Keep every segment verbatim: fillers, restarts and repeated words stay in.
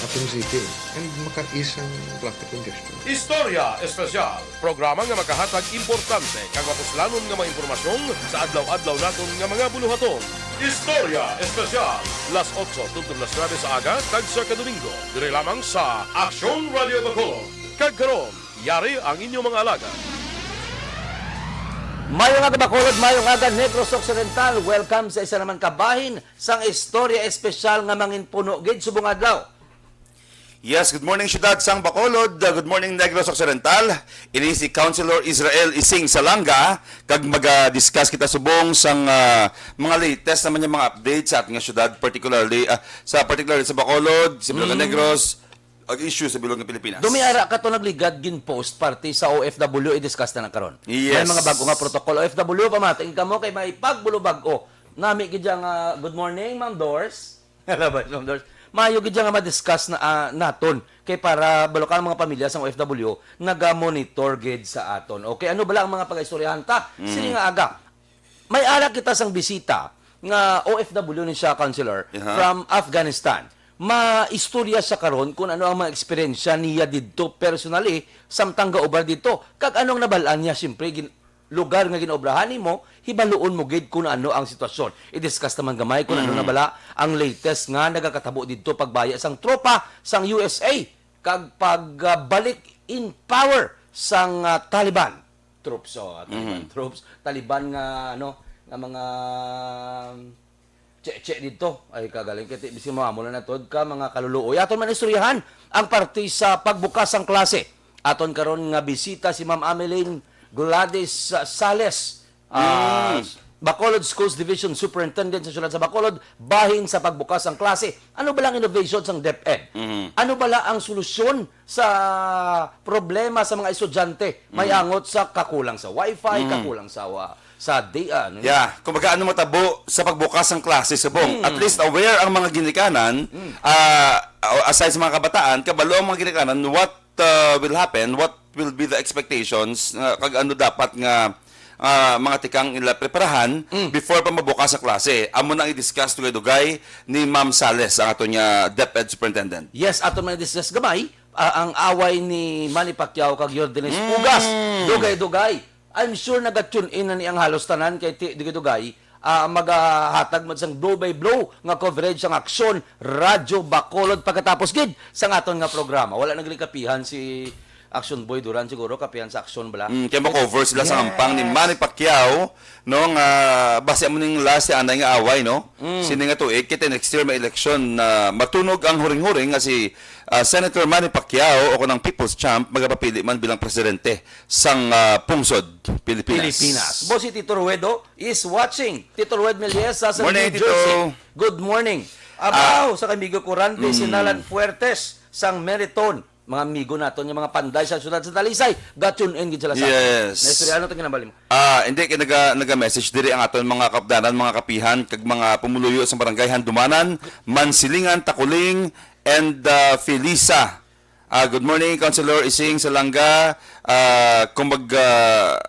Aton City and makaisang traffic congestion. Istorya Espesyal, programa nga makahatag importante kag mapuslanon nga mga impormasyon sa adlaw-adlaw naton nga mga buluhaton. Istorya Espesyal, las otso tubtob las nuebe sa aga, tagsa ka Domingo, diri lamang sa Aksyon Radio Bacolod. Kag karon, yari ang inyo mga alagad. Mayong aga Bacolod, mayong aga Negros Occidental. Welcome sa isa naman ka bahin sang istorya espesyal nga manginpuno gid subong adlaw. Yes, good morning, Syudad sang Bacolod. Uh, good morning, Negros Occidental. Ini si Councilor Israel Ising Salanga, kag maga-discuss kita subong sang, ah, mga latest naman yung mga update sa ating syudad, particularly, ah, sa particularly sa Bacolod, sa Bilog Mm. Negros, ag issue sa Bilog ng Pilipinas. Dumiara ka to nagligad gin-post parte sa O F W, i-discuss na lang karon. May Yes. mga bag-o nga protocol O F W, pamati kamo kay may pagbulo bag-o. Nami gid nga, good morning, Ma'am Dors. Hello, Ma'am Dors. Maayo gid nga ma-discuss na, ah, naton kay para balo ka ang mga pamilya sang O F W naga-monitor gid sa aton. Okay, ano bala ang mga pag-istoryahan ta? Sini nga aga. May ara kita sang bisita nga O F W ni siya, Counselor, Aha. from Afghanistan. Maistorya siya karon kung ano ang mga eksperyensya niya didto personally, samtang gaubra didto. Kag ano ang nabal-an niya, siyempre, gin-, lugar nga ginobrahan nimo, hibaluon mo gid kung ano ang sitwasyon. I-discuss naman gamay kung ano na bala ang latest nga nagakatabo didto pagbaya sang tropa sang U S A kag pagbalik in power sang, ah, Taliban troops, oh, Taliban troops, Taliban nga, ano, nga mga che-che didto. Ay, kagaling kay ti-, bisan mo amo na natod ka, mga kaluluoy. Aton man istoryahan ang parte sa pagbukas sang klase. Aton karon nga bisita si Ma'am Ameline Gladys, ah, Sales, ah, Mm. Bacolod Schools Division Superintendent sa Siyudad sa Bacolod, bahin sa pagbukas sang klase. Ano bala ang innovation sang DepEd? Mhm. Ano bala ang solusyon sa problema sa mga estudyante may angot sa kakulang sa wifi, kakulang sa wa-, sa di, ano, Yeah, kumbaga ano matabo sa pagbukas ng klase subong. At least aware ang mga ginikanan, ah, aside sa mga kabataan, kabalo ang mga ginikanan what uh, will happen, what will be the expectations, uh, kag ano dapat nga ah, mga tikang ila preparahan before pa mabukas sa klase. Amo nang i-discuss dugay-dugay ni Ma'am Sales, ang ato niya DepEd Superintendent. Yes, ato man i-discuss gamay, ah, ang away ni Manny Pacquiao kag Yordenes Ugas. Dugay-dugay. I'm sure naga-tune in na ni ang halos tanan kay ti-, dugay-dugay, ah, magahatag man sang blow by blow nga coverage sang Aksyon Radyo Bacolod pagkatapos gid sang aton nga programa. Wala na gali kapihan si Action Boy Duran, siguro kapihan sa Action bala. Mm, kaya mo-cover sila sa Yes. hampang ni Manny Pacquiao, no, nga basi amo ning last si anay nga away, no? Sini nga tuig, kita next year may election na matunog ang huring-huring nga si ah, Senator Manny Pacquiao o kunang People's Champ magapapili man bilang presidente sang ah, pungsod Pilipinas. Pilipinas. Boss, si Tito Ruedo is watching. Tito Rued Meliesa sa Morning, New Jersey. Tito. Good morning. Abaw, sa kamigo ko Randy Sinalan Fuertes sang Meriton. Mga amigo naton nga mga panday sa siyudad sa Talisay, ga-tune in gid sila sa aton. Yes. Naistorya, ano itong ginambali mo? Ah, hindi kay naga naga-message diri ang aton mga kapdanan, mga kapihan kag mga pumuluyo sa barangay Handumanan, Mansilingan, Takuling, and ah, Felisa. Ah, good morning, Councilor Ising Salanga. Ah, kung mag ah,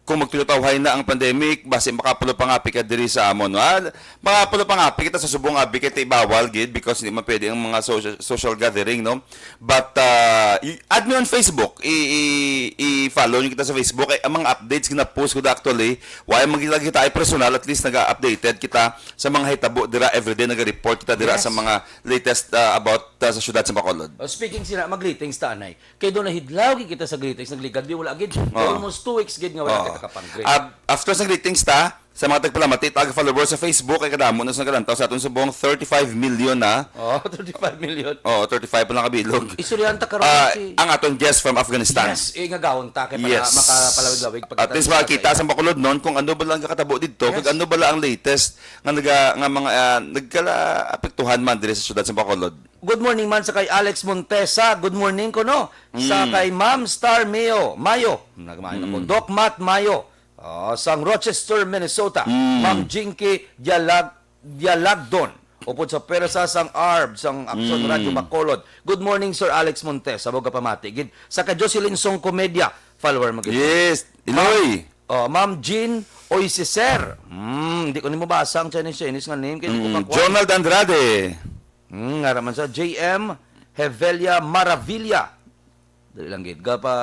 kung magtutawhay na ang pandemic, basi makapulo pa nga pika diri sa amon, no? Ah, makapulo pa nga pika kita sa subong abi kay ti bawal gid because hindi man pwede ang mga social, social gathering, no? But uh, i-add me on Facebook, i- i- i-follow niyo kita sa Facebook. Ay, ang mga updates gina-post ko na actually, why man kita, kita ay personal, at least naga-updated kita sa mga hitabo dira everyday, naga-report kita dira Yes. sa mga latest uh, about uh, sa syudad sa Bacolod. Oh, speaking sila, mag-greetings ta, anay. Kay doon nahidlaw gid kita sa greetings, nagligad di wala gid. Oo. Almost two weeks gid nga wala Oo. kita kapang-greet. Ah, after sa greetings ta, sa mga tagpalamati, tag-follower sa Facebook, ay kadamo na sa nagalantaw sa aton subong, thirty-five million na. Oh, thirty-five million. Oh, thirty-five pa lang kabilog. Istoryahan ta karon Ah, si ang aton guest from Afghanistan. Yes, eh, nga gahon ta kay para Yes. makapalawig-lawig At least makakita sa Bacolod noon kung ano ba lang kakatabo dito, Yes. kag ano ba lang ang latest nga naga, nga mga ah, nagkalaapektuhan man diri sa syudad sa Bacolod. Good morning man sa kay Alex Montesa. Good morning ko, no? Sa Mm. kay Ma'am Star Mayo. Mayo. Nagmayo na po. Mm. Doc Matt Mayo. Oh, sang Rochester, Minnesota. Mm. Ma'am Jinky Dialag Dialagdon. Upod sa pwersa sang arb sang Aksyon Mm. Radyo Bacolod. Good morning, Sir Alex Montesa. Amo gapamati gid. Sa kay Jocelyn Song Comedia. Follower mo gid. Yes, Iloy. Oh, Ma'am Jean Oisiser. Hmm, di ko nimo basa ang Chinese, Chinese nga name. Kaya di ko Mm, kakuha. Jonald Andrade. Hmm, nga raman sa J M Hevelia Maravilla. Dali lang gid. Gapa...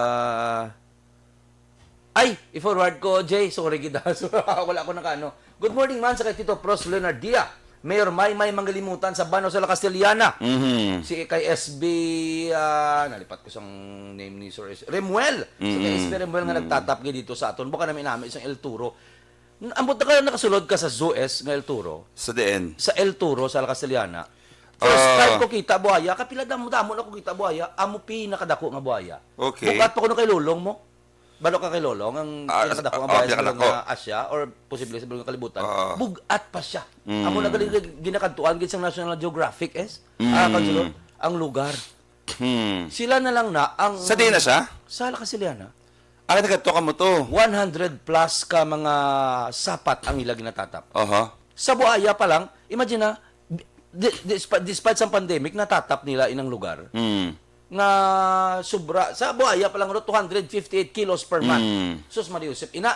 Ay, i-forward ko, Jay. Sorry gid. So, wala ko nakaano. Good morning man sa kay Tito Pros Leonardia. Mayor Maymay Mangalimutan sa Bano sa La Castellana. Mhm. Si kay S B, ah, nalipat ko sang name ni Sir S-, Remuel. Si kay Mm-mm. S B Remuel nga Mm. nagtatap gid dito sa aton. Baka nami-nami isang El Toro. N-, ambot na ka nakasulod ka sa Zoes nga El Toro. Sa diin? Sa El Toro, sa La Castellana. First Ah. time ko kita buhaya, kapila damo-damo na ko kita buhaya, amo pinakadako nga buhaya. Okay. Bugat pa kuno kay Lolong mo. Balo ka kay Lolong, ang Ah, pinakadako ah, nga buhaya sa pinakadako. Lolong nga Asia or posible sa Lolong Kalibutan. Ah. Bugat pa siya. Mm. Amo na gali ginakadtuan gid sa National Geographic, es? Mm. Ah, Councilor, ang lugar. Hmm. Sila na lang na ang... Sa diin na siya? Sa La Castellana. Ah, nagkadto ka mo to. One hundred plus ka mga sapat ang ila ginatatap. Aha. Sa buhaya pa lang, imagine na, di- di- despite, despite sa pandemic, natatap nila inang lugar Hmm. nga sobra. Sa buhaya pa lang, two hundred fifty-eight kilos per month. Mm. Sus, Maria Josep, ina,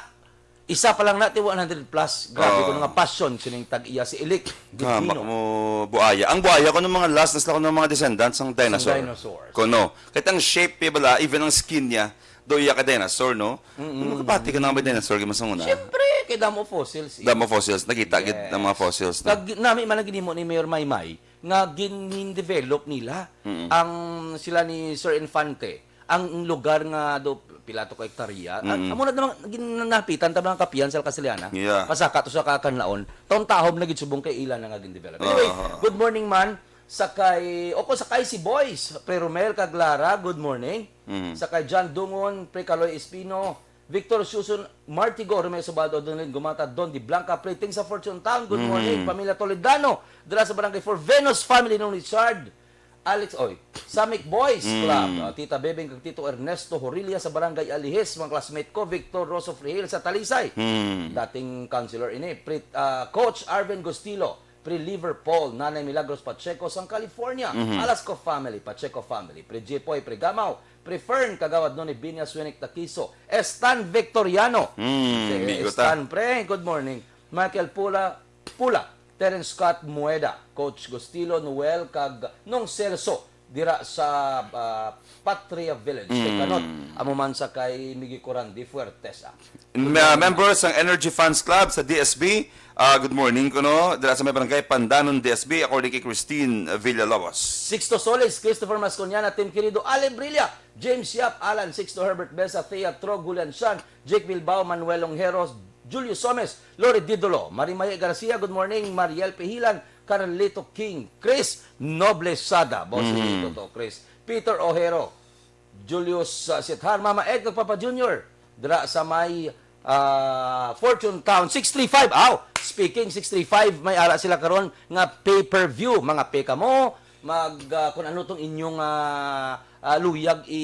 isa pa lang natin one hundred plus. Grabe Oh. ko nga passion sining tag-iya si Elik Tama Divino. mo, buaya. Ang buaya, kuno mga last na sila, kuno mga descendants ng dinosaur. Dinosaurs. Kuno. Kahit ang shape, bala, even ang skin niya, do iya ka dinosaur, no? Makapati ka na may dinosaur, kaya masanguna. Siyempre, kay damo fossils. Eh. Damo fossils. Nakita gid ang mga fossils, no? Kag nami man ang ginimo ni Mayor Maymay nga gin-develop nila Mm-mm. ang sila ni Sir Infante, ang lugar nga do pila to ka hektarya. At Mm-mm. amo na naman ginapitan ta mga kapihan sa Castellana. Yeah. Pasaka to sa Kakanlaon. Taon-tahom na gid subong kay ila na nga gin-develop. Anyway, Ah. Good morning man sa kay, o ko sa kay si Boys, Pre Romel kag Lara, good morning. Mm. Sa kay John Dungon, Pre Kaloy Espino, Victor Susun, Martigo, Romeo Sabado, Donlin Gumata, Don Di Blanca, Pre Ting sa Fortune Town, good Mhm. morning. Pamilya Toledano, dala sa Barangay four, Venus family nung Richard, Alex, oy, Samic Boys Mm. Club, ah, Tita Bebeng kag Tito Ernesto Horilla sa Barangay Alihis, mga classmate ko, Victor Rosso Freehill sa Talisay. Hmm. Dating councilor ini, Pre, ah, Coach Arvin Gustilo, Pre Liverpool, Nanay Milagros Pacheco sang California, Mhm. Alasco family, Pacheco family, Pre Jipoy, Pre Gamaw, Pre Fern, Kagawad Noni Binya, Swinic Takiso, Stan Victoriano. Hmm, Si migo ta. Stan, pre, good morning. Michael Pula, Pula, Terence Scott Mueda, Coach Gustilo Noel, kag Nong Celso, dira sa ah, Patria Village, kay Mm. Kanot. Amo man sa kay Miggy Corandi Fuertes, ah. Ma- member sang Energy Fans Club sa D S B. Ah, good morning kuno. Dira sa may barangay Pandanon, D S B, according kay Christine Villalobos. Sixto Solis, Christopher Masconiana, Tim Querido, Ale Brilla, James Yap, Alan Sixto, Herbert Besa, Thea Tro, Julian Shan, Jake Bilbao, Manuel Longhero, Julio Somes, Lori Didolo, Marimaye Garcia, good morning, Mariel Pihilan, Carlito King, Chris Noblesada, boss Mhm. Lito to, Chris, Peter Ojero, Julius uh, Sithar, Mama Ed, kag Papa Junior, dira sa may ah, Fortune Town, six three five. Aw, speaking six three five, may ara sila karon nga pay-per-view, mga pay kamo, mag ah, kung ano tong inyong ah, ah, luyag i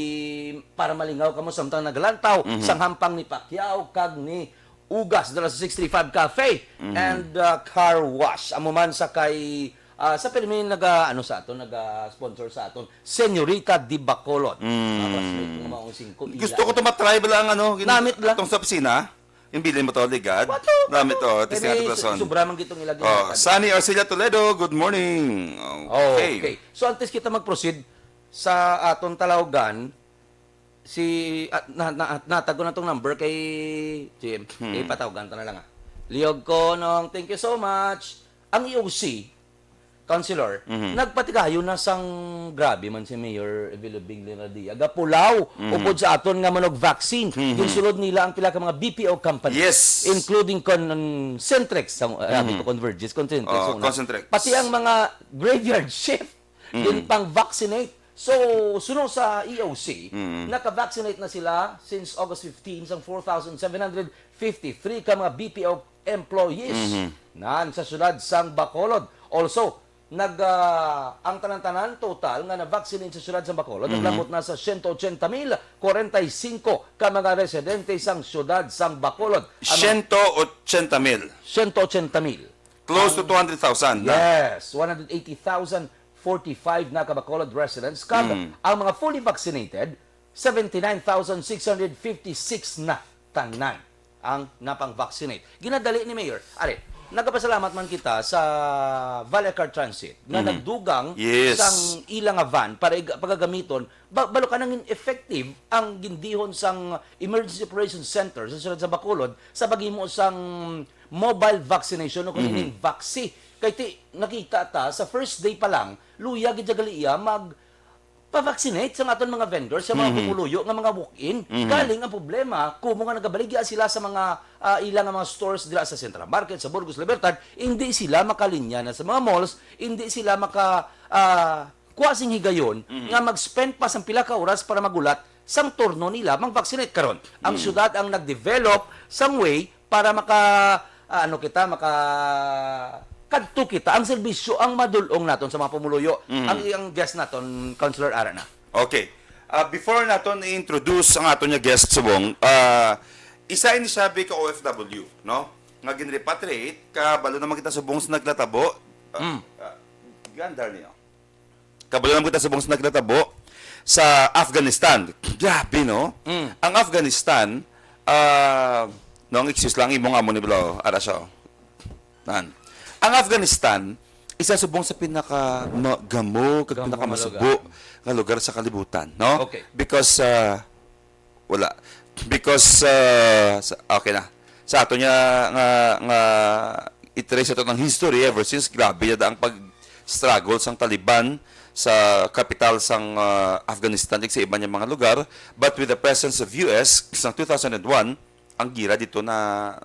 para malingaw kamo samtang naglantaw Mhm. sang hampang ni Pacquiao kag ni Ugas dala sa six three five Cafe Mhm. and ah, Car Wash. Amo man sa kay ah, sa pirmi naga ano sa aton, naga sponsor sa aton, Señorita Di Bacolod. Mm. Mga classmate ko, mga singko, Gusto ko to matry bala ang ano, gin- Namit lang. Itong sa opisina, yung bilin mo to, ligad. Wato, Namit to, wato. testing Kaya hundred percent. Sobra man gitong ilagi Oh, Sunny Arcelia Toledo, good morning. Oh, Okay. Okay. So antes kita mag-proceed sa aton talawgan, si at na, na, natago na tong number kay Jim. Hmm. Ipatawgan ta na lang ah. Liog ko nong, thank you so much. Ang E O C, Councilor, Mhm. nagpatigayon na sang grabe man si Mayor Evelio Bingley Radia. Gapulaw, Mhm. upod sa aton nga manog vaccine. Mhm. Ginsulod nila ang pila ka mga B P O company. Yes. Including Con-, Centrex, sa, uh, Mhm. sabi ko, Convergys, Concentrex. Oh, Una. Concentrex. Pati ang mga graveyard shift, Mhm. yun pang vaccinate. So, suno sa E O C, Mhm. naka-vaccinate na sila since August fifteen, sang four thousand seven hundred fifty-three ka mga B P O employees Mhm. nan sa siyudad sang Bacolod. Also, nag, ah, ang tanan-tanan total nga na-vaccinate sa siyudad sang Bacolod, Mhm. naglabot na sa siyento ochenta mil kwarenta y singko ka mga residente sang siyudad sang Bacolod. Ang mga Siyento ochenta mil. siyento ochenta mil. Close to two hundred thousand na. Yes, one hundred eighty thousand forty-five na ka Bacolod residents. Kag Mm. ang mga fully vaccinated, seventy-nine thousand six hundred fifty-six na tanan ang napang-vaccinate. Ginadali ni Mayor. Are, Nagapasalamat man kita sa Valley Car Transit nga Mhm. nagdugang Yes. sang ila nga van para ig-, pagagamiton. Ba-, balo ka nang effective ang gindihon sang Emergency Operations Center sa siyudad sa Bacolod sa paghimo sang mobile vaccination o kung Mhm. ining vaccine. Kay ti, nakita ta sa first day pa lang, luya gid siya gali iya mag pa-vaccinate sa aton mga vendors, sa mga Mhm. pumuluyo nga mga walk-in. Mhm. Galing ang problema, kumo nga nagabaligya sila sa mga, ah, ila nga mga stores dira sa Central Market, sa Burgos, Libertad, hindi sila makalinya na sa mga malls, hindi sila maka, ah, kuha sing higayon Mhm. nga mag-spend pa sang pila ka oras para magulat sang turno nila mag-vaccinate. Karon, ang Mhm. syudad ang nag-develop sang way para maka, ah, ano kita, maka kadto kita ang serbisyo ang madul-ong naton sa mga pumuluyo. Mm. Ang iyang guest naton, Councilor, ara na. Okay. Ah, before naton i-introduce ang aton nga guest subong, ah, isa ini siya ka O F W, no? Nga ginrepatriate, kabalo naman kita subong sa naglatabo. Ah, Mm. ah, gandar niyo. Kabalo naman kita subong sa naglatabo sa Afghanistan. Grabe, no? Mm. Ang Afghanistan, ah, no, ang excuse lang, imong amo ni Blo, ara siya, oh. Nan. Ang Afghanistan, isa subong sa pinaka ma-, gamo kag Gamo nga pinakamasubo lugar. nga lugar sa kalibutan, no? Okay. Because, ah, wala. Because, ah, sa, okay na. Sa ato niya nga, nga i-trace ato ng history, ever since, grabe na ang pag-struggle sang Taliban sa kapital sang, ah, Afghanistan, kag sa iban niya mga lugar. But with the presence of U S, sang two thousand and one, ang gira dito na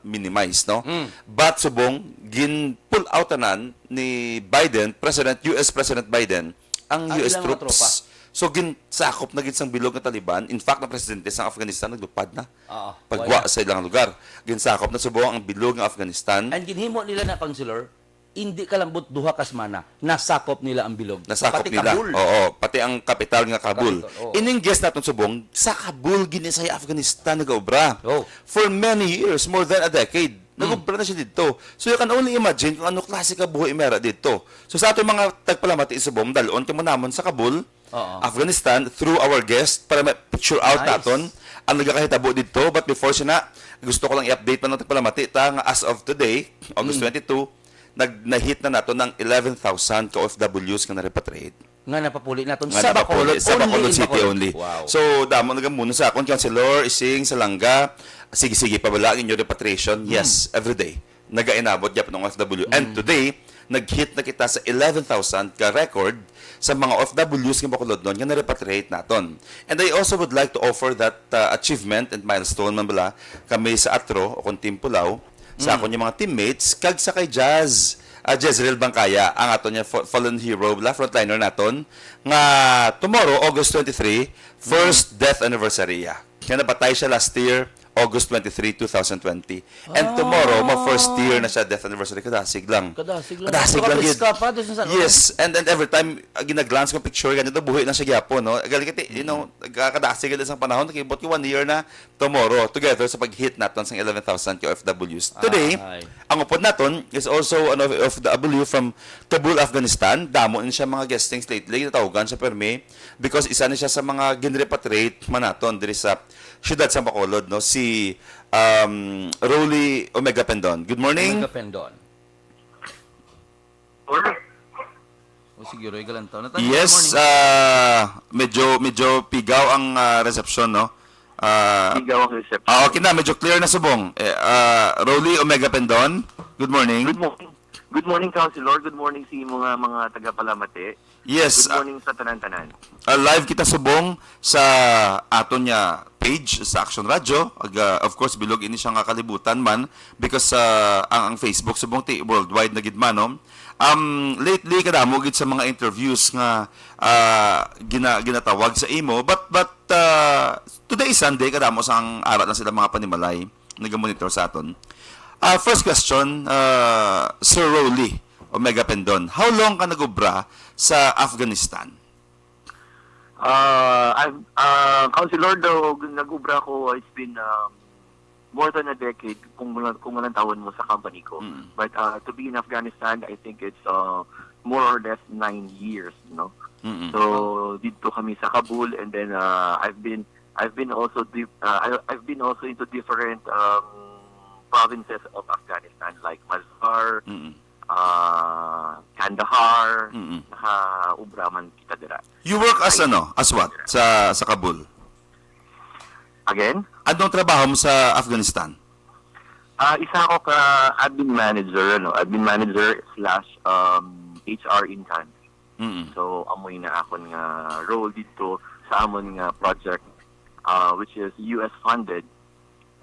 minimize, no? Mm. But subong, gin-pull out tanan ni Biden, President, U S President Biden, ang Ang U S ilang mga troops. tropa. So, ginsakop na gid sang bilog nga Taliban. In fact, ang presidente sa Afghanistan naglupad na. Oo. Pagwa Wala. sa ilang lugar. Ginsakop na subong ang bilog nga Afghanistan. And ginhimo nila na, Councilor, hindi ka lang but duha ka semana, nasakop nila ang bilog. Nasakop Pati nila. Kabul. Oo, pati ang kapital nga Kabul. Kapital, oo. Ining guest naton subong, sa Kabul gini sa Afghanistan nagaobra. Oh. For many years, more than a decade, Mm. nagobra na siya dito. So you can only imagine kung ano klase ka buhay mera dito. So sa ato mga tagpalamati subong, dalon kamo namon sa Kabul, Oo. Afghanistan, through our guest para ma-picture out Nice. naton ang nagakahitabo dito. But before siya na, gusto ko lang i-update pa ng tagpalamati ta nga as of today, August Mm. twenty-two, nag-, na-hit na nato ng eleven thousand ka O F Ws nga na-repatriate. Nga napapuli naton Nga sa napapuli Bacolod, sa only Bacolod in City Bacolod. only. Wow. So, damo nagamuno sa akon, Councilor Ising Salanga, sige-sige pa bala ang inyo repatriation? Yes, Mm. every day. Nagainabot gyapon ang O F W. And Mm. today, nag-hit na kita sa eleven thousand ka record sa mga O F Ws nga Bacolodnon nga na-repatriate naton. And I also would like to offer that, uh, achievement and milestone man bala kami sa atro o kung Team Pulao, sa Mm. akon yung mga teammates, kag sa kay Jazz, ah, Jezreel Bangkaya, ang aton niya fo-, fallen hero, bala, frontliner naton, nga tomorrow, August twenty-three, first Mm. death anniversary ya. Kaya napatay siya last year, August twenty-three, two thousand twenty. And tomorrow, mo first year na siya, death anniversary. Kadasig lang. Kadasig lang. Kadasig lang, Makapiska gid. pa, doon sa Yes, and, and every time, uh, ginaglance ko picture, ganito, buhi lang siya gyapon, no? Galing kati, you know, nagkakadasig lang sa panahon, nakibot ko one year na tomorrow, together sa pag-hit naton sang eleven thousand ka O F Ws. Today, Ay. ang upod naton is also an O F W from Kabul, Afghanistan. Damo ni siya mga guestings lately, natawgan siya permi, because isa ni siya sa mga ginrepatriate man naton diri sa siyudad sa Bacolod, no? Si, um, Rolly Omega Pendon. Good morning. Omega Pendon. Or O sige, Roy Galantaw. Natanya, Yes, good morning. ah, medyo, medyo pigaw ang, ah, reception, no? Ah, Pigaw ang reception. ah, okay na, medyo clear na subong. Eh, ah, Rolly Omega Pendon, good morning. Good morning. Good morning, Councilor. Good morning sa imo nga mga tagapalamati. Yes, Good ah, morning sa tanan-tanan. ah, live kita subong sa aton nga page sa Action Radio. Ag, ah, of course, bilog ini siya nga kalibutan man because, ah, ang, ang Facebook subong ti worldwide na gid man, no? Um, lately, kadamo gid sa mga interviews nga, ah, gina-, ginatawag sa imo. But, but, ah, today is Sunday, kadamo sang ara lang sila mga panimalay nagamonitor sa aton. Ah, first question, ah, Sir Rolly Omega Pendon, how long ka nag-obra sa Afghanistan? Ah, I've, ah, Councilor, daw nag-obra ko, it's been, um, more than a decade kung mula-, kung malantawan mo sa company ko. Mm. But, ah, to be in Afghanistan, I think it's, uh, more or less nine years, no? Mm-mm. So, dito kami sa Kabul, and then, uh, I've been, I've been also di-, uh, I, I've been also into different, um, provinces of Afghanistan like Mazar, Mm-mm. ah, Kandahar, Mm-mm. nakaubra man kita dira. You work as ano? As what? Sa sa Kabul? Again, Anong trabaho mo sa Afghanistan? ah isa ako ka admin manager, ano, admin manager slash um, H R intern. Mm-mm. So, amoy na akon nga role dito sa amon nga project, uh, which is U S funded,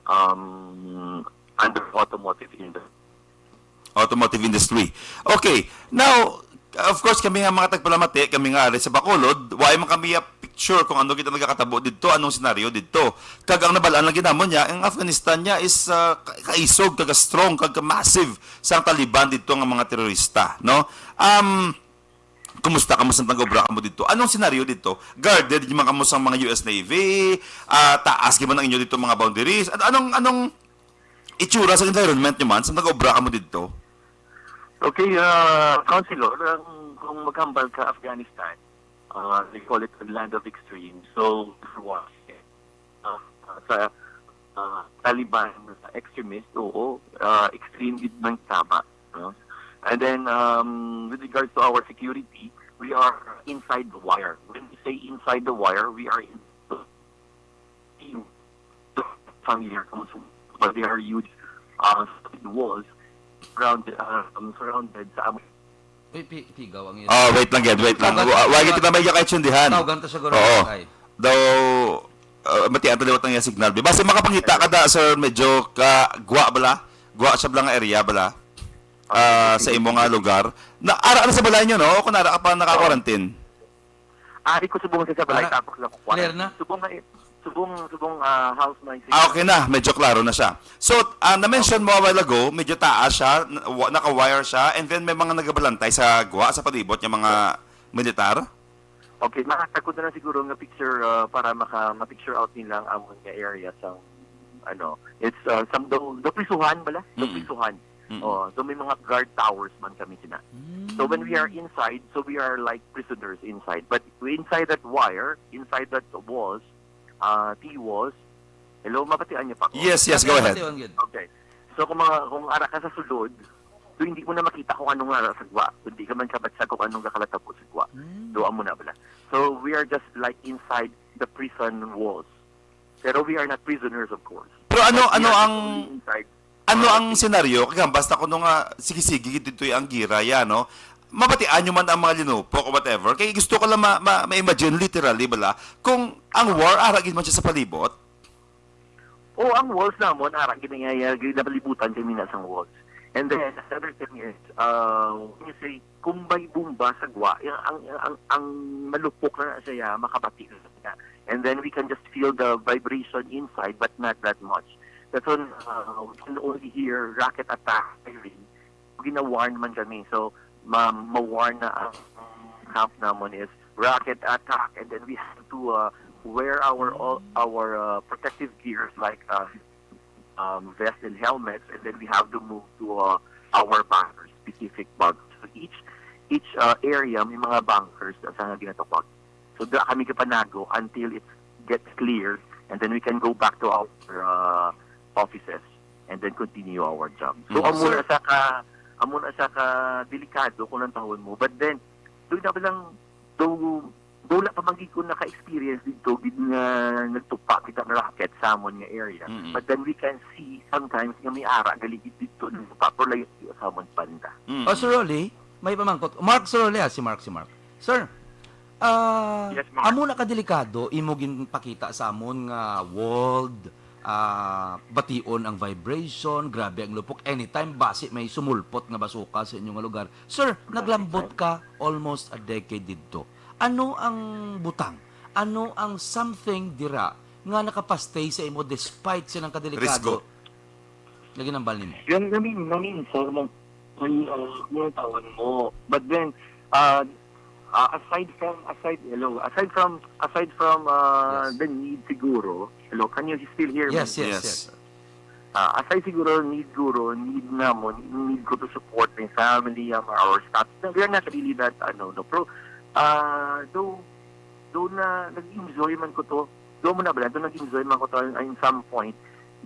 um, under automotive industry. Automotive industry. Okay. Now, of course, kami nga mga tagpalamati, kami nga ari sa Bacolod, wa man kami a picture kung ano kita nagakatabo didto, anong senaryo didto. Kag ang nabalaan lang ginamon niya, ang Afghanistan niya is uh, ka- kaisog, kag strong, kag massive sa Taliban didto nga mga terorista, no? Um, kumusta kamo sa nag-obra kamo didto? Anong senaryo didto? Guarded gyud man kamo sa mga U S Navy? Ah, taas gyud man ang inyo didto mga boundaries? Ano anong anong itsura sa environment nyo man sa nag-obra kamo didto? Okay, uh, Councilor, ang, kung maghambal ka Afghanistan, uh, they call it the land of extremes. So, uh, sa uh, Taliban extremist, oo, uh, extreme gid man tama. No? And then, um, with regards to our security, we are inside the wire. When we say inside the wire, we are in familiar, but they are huge uh, solid walls surrounded, um, surrounded sa amin. Uy, pi- pigaw ang Oh, wait lang, Ged, wait lang. Tawgan- Wa- Wala kita may kakaintindihan. Tawgan to siguro Oo. kay Daw, uh, matian ta liwat ang iyang signal. Basta makapangita ka da, sir, medyo ka gwa bala. Gwa siya bala nga area bala. Ah, sa imo nga lugar. Na ara na sa balay nyo, no? Kung ara ka pa naka-quarantine. Ah, iko subong sa balay, Ara, tapos lang ko clear na? Subong nga, subong, subong ah, house my Ah, okay na. Medyo klaro na siya. So, ah, na-mention mo a while ago, medyo taas siya, na- wa- naka-wire siya, and then may mga nagabalantay sa gwa, sa palibot, yung mga militar. Okay, makatagod na lang siguro nga picture ah, para maka ma-picture out nila ang amon nga area sa ano, it's uh, some do, do prisuhan bala, do Mm. prisuhan. Mm. Oh, so may mga guard towers man kami sina. So when we are inside, so we are like prisoners inside. But inside that wire, inside that walls, uh, T walls, hello, mapatian niyo pa ko? Yes, yes, go ahead. Matiwan gid. Okay. So kung mga, kung ara ka sa sulod, so hindi mo na makita kung anong ara sa gwa, kundi ka man kabatsag kung anong nakalatabo sa gwa. Mm. So amo na bala. So we are just like inside the prison walls. Pero we are not prisoners, of course. Pero ano But we ano are ang only inside. ano Ah, ang senaryo kag basta kuno nga sige-sige dito ang gira ya, no? Mabatian nyo man ang mga linupok o whatever. Kay gusto ko lang ma- ma- ma-imagine literally bala kung ang war ara gid man siya sa palibot. O ang walls namon ara gid nga napalibutan kami na sang walls. And then another thing is, uh, when you say kung may bomba sa gwa, yung, ang, ang, ang malupok na na siya, makabati na siya. And then we can just feel the vibration inside, but not that much. That's when uh, we can only hear rocket attack firing. Gina-warn man kami. So, ma- ma-warn na ang camp namon is rocket attack, and then we have to uh, wear our all our uh, protective gears like uh, um, vest and helmets, and then we have to move to uh, our bunkers, specific bunkers. So each each uh, area may mga bunkers na sa nga ginatawag. So da kami kapanago until it gets clear, and then we can go back to our uh, offices and then continue our job. So Mm. amo na sa ka amo na sa ka delikado kung nantahon mo, but then doon na lang do do wala pa man gid ko naka-experience dito gid nga nagtupa kita ng rocket sa amon nga area. Mm-mm. But then we can see sometimes nga may ara gali gid dito nagtupa pero layo sa amon banda. Mm. Oh, Sir Rolly, may pamangkot. Mark, Sir Rolly, ah, si Mark, si Mark. Sir, ah, Yes, Mark. Amo na kadelikado imo ginpakita sa amon nga walled, ah, bation ang vibration, grabe ang lupok. Anytime basi may sumulpot nga basuka sa inyo nga lugar. Sir, naglambot ka almost a decade didto. Ano ang butang? Ano ang something dira nga nakapastay sa imo despite sa nang kadelikado Risko. nga ginambal nimo? Yun, I mean, I mean, so, nung, nung, uh, nung taon mo. But then, uh, uh, aside from, aside, hello, aside from, aside from uh, Yes. the need siguro, hello, can you still hear Yes, me? yes, Yes. yes. Uh, aside siguro, need guro, need namon, need ko to support my family, um, our staff. We are not really that, ano, no, pero, uh, though, though na, nag-enjoy man ko to, though mo na ba, though nag-enjoy man ko to in some point,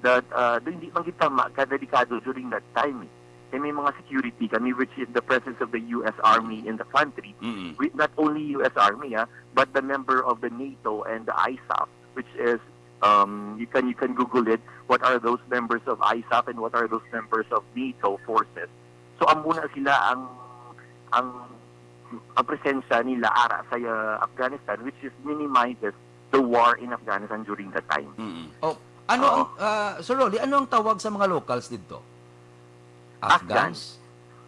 that, uh, hindi man kita ma-, kadelikado during that time, eh. Kay may mga security kami, which is the presence of the U S Army in the country. Mm. With not only U S Army, ah, but the member of the NATO and the ISAF, which is, um, you can, you can Google it, what are those members of ISAF and what are those members of NATO forces. So, amo na sila ang, ang, ang presensya nila ara sa, uh, Afghanistan, which is minimizes the war in Afghanistan during that time. Mm. Oh, ano Oo. ang ah, Sir Rolly, ano ang tawag sa mga locals dito? Afghan. Afghans?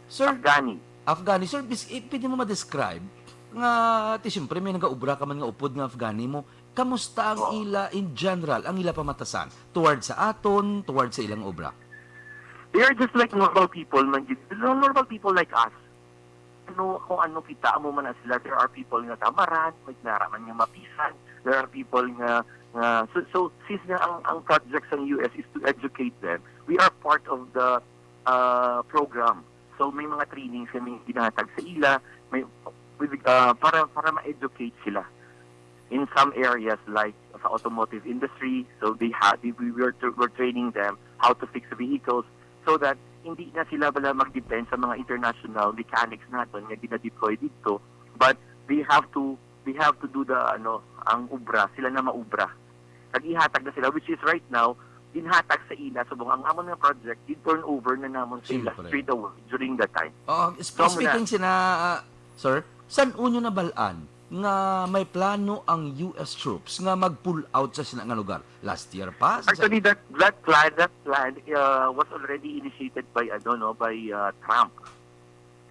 Sir, Afghani. Afghani, sir, bis, eh, pwede mo ma-describe nga ti siyempre may nagaubra ka man nga upod nga Afghani mo. Kamusta ang Oo. ila in general, ang ila pamatasan toward sa aton, toward sa ilang obra? They are just like normal people, man, gid. Normal people like us. Ano, kung ano kita, amo man na sila. There are people nga tamaran, may naraman nga mapisan. There are people nga, nga so, so, since nga ang, ang project sa U S is to educate them, we are part of the uh, program. So, may mga trainings kami ginatag sa ila, may, with, uh, para, para ma-educate sila in some areas like sa automotive industry. So, they ha, they, we were, tra- were training them how to fix vehicles so that hindi na sila bala mag-depend sa mga international mechanics naton nga gina-deploy dito, but they have to, they have to do the, ano, ang obra, sila na maubra. Nag-ihatag na sila, which is right now, ginhatag sa ila subong ang amon nga project, gin-turn over na namon sa ila Siyempre. Straight away during that time. Oh, sp- So, amo na. Speaking sina, ah, sir, san unyo nabalaan nga may plano ang U S troops nga mag-pull out sa sina nga lugar? Last year pa? Sa- Actually, that that plan, that plan uh, was already initiated by, ano, no, by uh, Trump.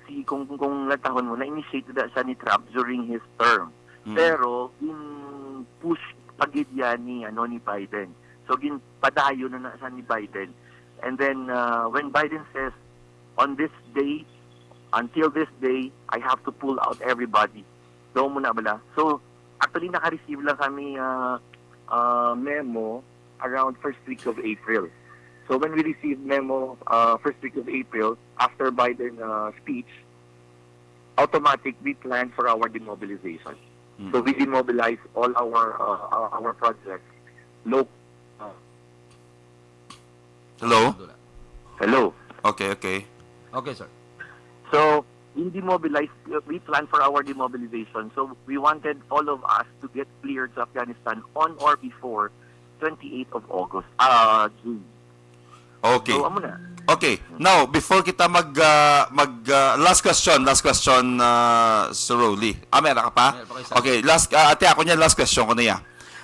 Si, kung kung natahon mo, na-initiate na siya ni Trump during his term. Mm. Pero in push pa gid yan ni, ano, ni Biden. So, ginpadayon na na siya ni Biden. And then, uh, when Biden says, "On this day, until this day, I have to pull out everybody." Daw mo na bala. So, actually, naka-receive lang kami uh, uh, memo around first week of April. So, when we received memo uh, first week of April, after Biden uh, speech, automatic we plan for our demobilization. So, we demobilize all our uh, our, our projects. Low, uh, Hello? hello. Okay, okay. Okay, sir. So, in demobilize, we plan for our demobilization. So, we wanted all of us to get cleared to Afghanistan on or before twenty-eighth of August, uh, June. Okay. So, amo na. Okay. Now, before kita mag ah, mag ah, last question, last question, uh, Sir Rolly. Ah, meron ka pa? Meron pa kayo, sir. Okay, last ah, ate, ako niya, last question ko na ya.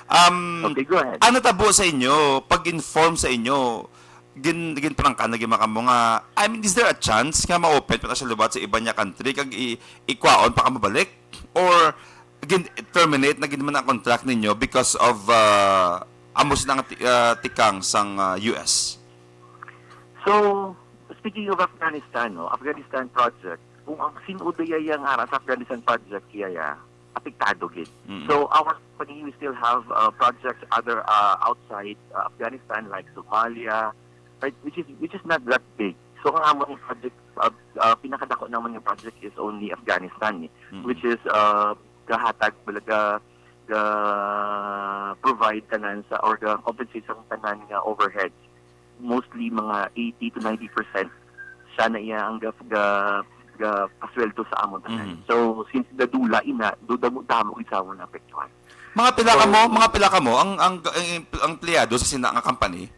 Um, Okay, go ahead. Ano tabo sa inyo, pag-inform sa inyo, gin ginprangka na gid man kamo nga, I mean, is there a chance nga ma-open pa na siya liwat sa iban nga country kag i ikwaon pa ka mabalik, or gin terminate na gid man ang contract ninyo because of uh, amo sila nga ti- uh, tikang sang uh, U S? So, speaking of Afghanistan, no, Afghanistan project, kung ang sin-o diay ang ara sa Afghanistan project, kaya ya, apektado gid. Mm. So, our company, we still have uh, projects other uh, outside uh, Afghanistan, like Somalia, right, which is which is not that big. So, ang among project, uh, uh, pinakadako naman nga project is only Afghanistan, eh, Mm. which is uh, gahatag, ga, ga provide tanan sa, or ga compensate sa tanan nga overheads. Mostly mga eighty to ninety percent siya na iya ang ga, ga, ga pasweldo sa amon tanan. Mhm. So, since nadula ina, do damo-damo gid sa amon apektuhan. Mga pila So, ka mo, mga pila ka mo ang ang ang empleyado sa sina nga company?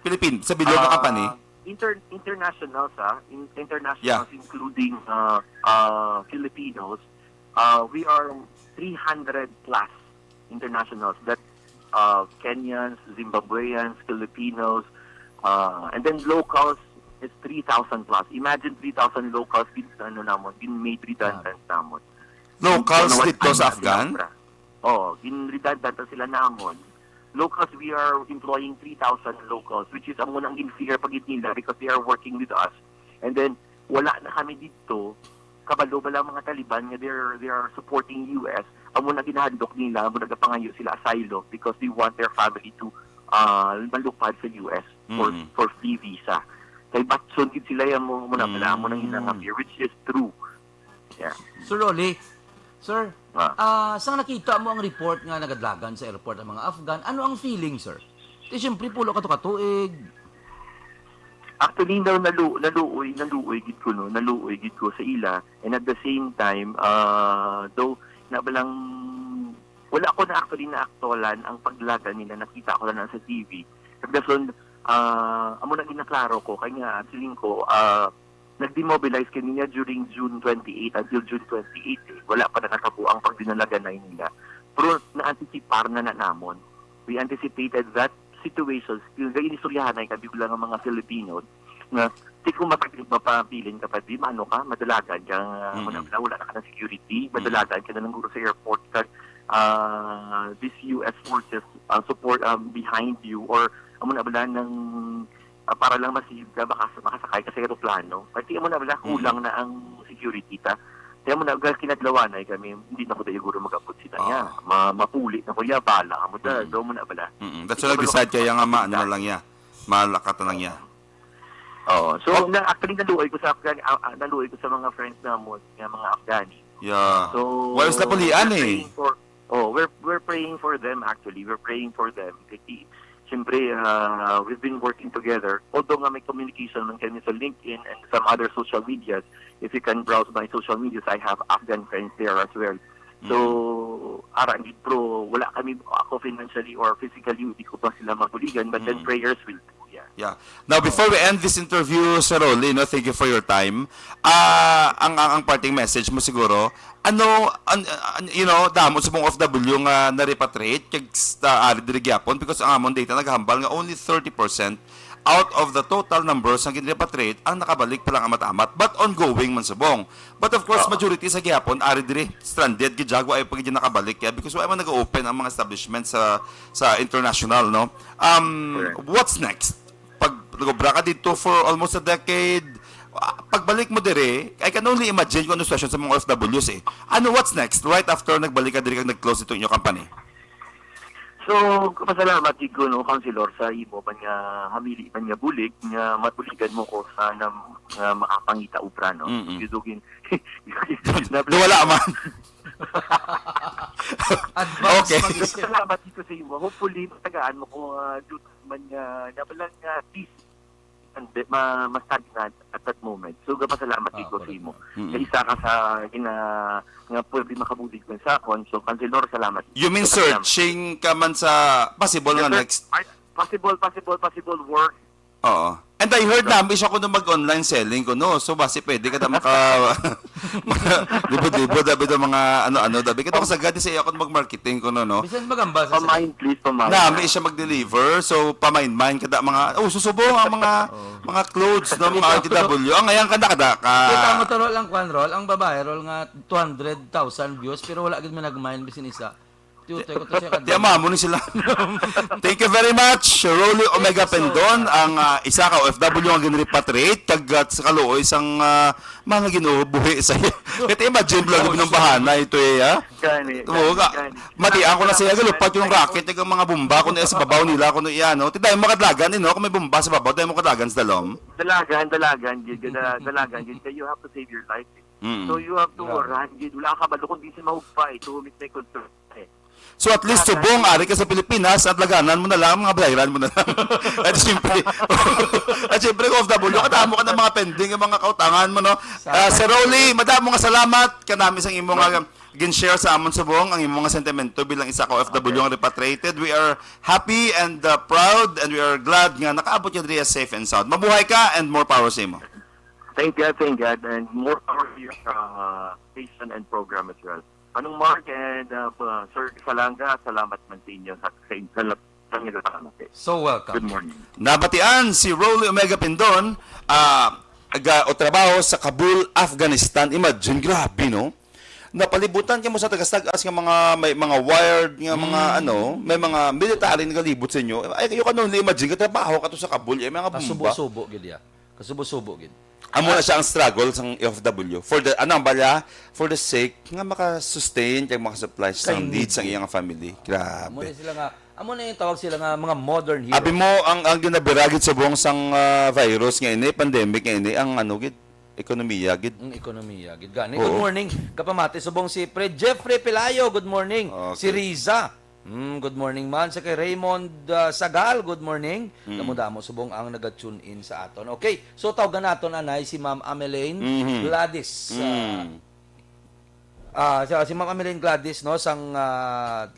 Philippine, sa bilog nga Ah, company? Inter, international sa, in, international, Yeah. Including uh, uh, Filipinos, uh, we are three hundred plus internationals. That uh, Kenyans, Zimbabweans, Filipinos, uh, and then locals is three thousand plus. Imagine three thousand locals gin, ano namon, gin made redundant namon. Locals Ano, dito sa ano, Afghan? Biafra. Oo, gin redundant na sila namon. Locals, we are employing three thousand locals, which is amo nang gin-fear pa gid nila because they are working with us. And then, wala na kami dito. Kabalo ba lang mga Taliban nga they're, they are supporting U S? Amo na ginahandok nila, amo nagapangayo sila asylum because they want their family to uh, malupad sa U S for Mm. for free visa. Kay batson gid sila yan mo muna pala, amo nang Mm. ilang fear, which is true. Yeah. Sir Rolly, sir, Ah. ah, sang nakita mo ang report nga nagadlagan sa airport ang mga Afghan, ano ang feeling, sir? Di siyempre, pulo ka to ka tuig. Actually, daw nalu-, naluoy, naluoy gid ko, no? Naluoy gid ko sa ila. And at the same time, ah, though, na balang, wala ko na actually naaktualan ang paglaga nila. Nakita ko lang na sa T V. Kag dason, ah, amo na ginaklaro ko. Kaya nga, feeling ko, ah, nag-demobilize kami niya during June twenty-eight until June twenty-eight, eh. Wala pa nakatabo ang pagdinalaganay nila. Pero na-anticipar na na namon. We anticipated that situation. Still, kaya inistoryahanay kami bilang nga mga Filipino nga, di ko matag-, mapabilin ka pa, di maano ka, madalagan ka, nga Mm-mm. wala, wala na ka ng security, Mm-mm. madalagan ka na lang guro sa airport, ka, ah, this U S forces, ah, support, ah, behind you, or amo na bala ng, ah, para lang masave ka, baka makasakay ka sa eroplano. Kasi amo na bala, Mm-mm. kulang na ang security ta. Kaya mo na, gal kinadlawanay kami, hindi na ko da siguro mag-abot sila niya. Ah. Ma-, mapuli na ko niya, bala ka mo da, Mm-mm. daw mo na bala. Mm-mm. That's Ikaw why bala nag-decide kung kaya nga ma-, ano makakita. na lang niya. Malakat na lang niya. Oo. So, Oo. na, actually, naluoy ko sa Afghan, ah, ah, naluoy ko sa mga friends namon, nga mga Afghani. Yeah. So, Wala sila pulian we're eh. praying for, oh, we're, we're praying for them, actually. We're praying for them. Kasi, siyempre, ah, we've been working together. Although nga may communication man kami sa LinkedIn and some other social medias, if you can browse my social medias, I have Afghan friends there as well. So, Mm. ara, hindi, bro, wala kami, ako financially or physically, hindi ko pa sila mabuligan, but then Mm. prayers will do, yeah. Yeah. Now, before we end this interview, Sir Rolly, no, thank you for your time. Ah, ang, ang, ang parting message mo siguro, ano, an-, an-, you know, damo sa mga O F W nga na-repatriate, kag sa, ari diri gyapon, because ang amon data naghambal nga only thirty percent out of the total numbers nga gin-repatriate, ang nakabalik pa lang amat-amat, but ongoing man subong. But of course, Oo. majority sa gihapon, ari diri, stranded gid, wa pa gid nakabalik, yeah, because wa man nag-open ang mga establishment sa, sa international, no? Um, Correct. What's next? Pag nag-obra ka dito for almost a decade, ah, pagbalik mo dire, I can only imagine kung ano sitwasyon sa mga O F Ws eh. Ano, what's next right after nagbalik ka dire kag nag-close itong inyong company? So, pasalamat gid ko, no, Councilor, sa imo man nga hamili man nga bulig, nga mabuligan mo ko sa nam-, nga makapangita obra, no? Mm-mm. Yun, yun, Do wala man. Advance Okay. mag-isip. Salamat gid ko sa imo. Hopefully, matagaan mo ko, ah, dito man nga, nabalang nga, at least, and, ma-, ma-stagnant at that moment. So, gapasalamat Ah, gid ko sa correct. imo. Mm-mm. Nga isa ka sa gina-, nga pwede makabulig man sa akon. So, Councilor, salamat. You mean Salamat. searching ka man sa possible Yes, nga sir. next? Ay, possible, possible, possible work. Oo. And I heard Ikaw. nami siya kuno mag-online selling kuno. So, basi pwede ka na maka-, libod-libod, dabi daw mga ano-ano, dabi ka daw kasagad sa iya kuno mag-marketing kuno, no? Bisan magamba sa Pamain, please, pamain. Nami siya mag-deliver. So, pamain-main kada mga, oh, susubong ang mga, Oo. mga clothes, no, mga R T W. Ang ayan kada, kada ka. Kita mo to, Rol, ang kwan, Rol, ang babae, Rol, nga two hundred thousand views, pero wala gid may nagmain bisan isa. Tiyo, tiyo, ko to siya Tiyan mo, amo ni sila. Thank you very much, Rolly Omega Thank you so Pendon, much. ang, ah, isa ka O F W nga ginrepatriate kag, ah, sa kaluoy sang, ah, mga ginubuhi sa iya. Kaya imagine, vlog, Oh, binumbahan na ito eh, ha? Gani, Oo, gani, ka-, gani. mati ako na sa iya, Salamat, galupat yung salamat. rocket, yung mga bomba, kung sa babaw nila, kung iyan, no? Ti dahil makadlagan, eh, no? Kung may bomba sa babaw, dahil makadlagan sa dalom. Dalagan, dalagan, gid, gid, dalagan, gid. You have to save your life. Mm. So, you have to Grabe. run, gid. Wala ka kabalo kung di siya mahugpa, eh. Two minutes may control, eh. So, at least, Dalagan. subong, ari ka sa Pilipinas, at laganan mo na lang, mga bayaran mo na lang. At siyempre, at siyempre, O F W, kadamo ka ng mga pending, yung mga kautangan mo, no? Sa Ah, Sir Rolly, madamo nga salamat kanami sa imo nga gin-share sa amon subong, ang imo nga sentimento bilang isa ka O F W Okay. nga repatriated. We are happy and, uh, proud, and we are glad nga nakaabot ka diri safe and sound. Mabuhay ka and more power sa imo. Thank God, thank God, and more power to your, uh, station and program as well. Manong Mark and, uh, uh, Sir Salanga, salamat man sa inyo sa, sa, sa, sa inyo, salamat, eh. So welcome. Good morning. Nabatian si Rolly Omega Pindon, ah, aga o trabaho sa Kabul, Afghanistan. Imagine, grabe, no? Napalibutan kamo sa tagas-tagas nga mga, may mga wired nga mga, Hmm. ano, may mga military nagalibot sa inyo. Ay, you can only imagine, katrabaho ka to sa Kabul, eh, mga bomba. Kasubo-subo gid ya. Kasubo-subo gid. Amo na siya ang struggle sang O F W. For the, ano, bala, for the sake nga maka-sustain, kag maka-supply sa Kay needs need sang gid. iyang family. Grabe. Amo na sila nga, amo na yung tawag sila nga mga modern heroes. Abi mo, ang, ang ginabira gid subong sang, ah, virus nga ini, pandemic nga ini, ang ano gid, ekonomiya gid. Ang ekonomiya gid. Gani. Oo. Good morning, kapamati. Subong si Fred Jeffrey Pelayo, good morning. Okay. Si Riza. Mm, good morning man sa kay Raymond, ah, Sagal. Good morning. Mm. Damo-damo subong ang naga-tune in sa aton. Okay, so tawgan naton anay si Ma'am Ameline Mhm. Gladys. Ah, Mm. ah, si, si Ma'am Ameline Gladys, no, sang, ah,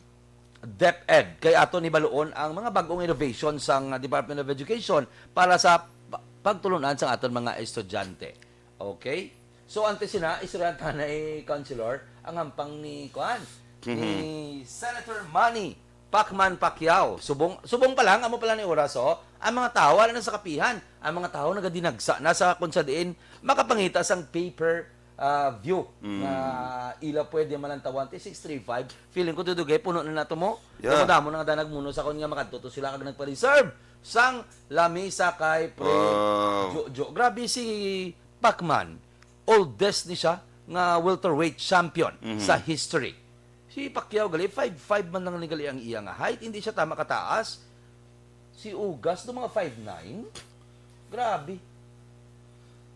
DepEd. Kay aton hibaluon ang mga bag-ong innovation sang, ah, Department of Education para sa pa-, pagtulun-an sang aton mga estudyante. Okay? So, antes sina, istoryahan ta na, eh, Councilor, ang hampang ni, kuan, ni Mhm. Senator Manny Pacman Pacquiao. Subong, subong pa lang, amo pa lang ni oras, oh. Ang mga tawo, wala na sa kapihan. Ang mga tawo nagadinagsa na sa kung sa diin makapangita sang paper, ah, view Mm. nga ila pwede malantawan ti six three five. Feeling ko, Dudugay, puno na nato mo. Yeah. Damo-damo na nga nagmuno sa kon nga makadto to sila kag nagpa-reserve sang lamisa kay Pre Wow. Jojo. Grabe si Pacman. Oldest ni siya nga welterweight champion Mhm. sa history. Si Pacquiao gali, five five man lang ni gali ang iya nga height. Hindi siya tama kataas. Si Ugas do mga five nine. Grabe.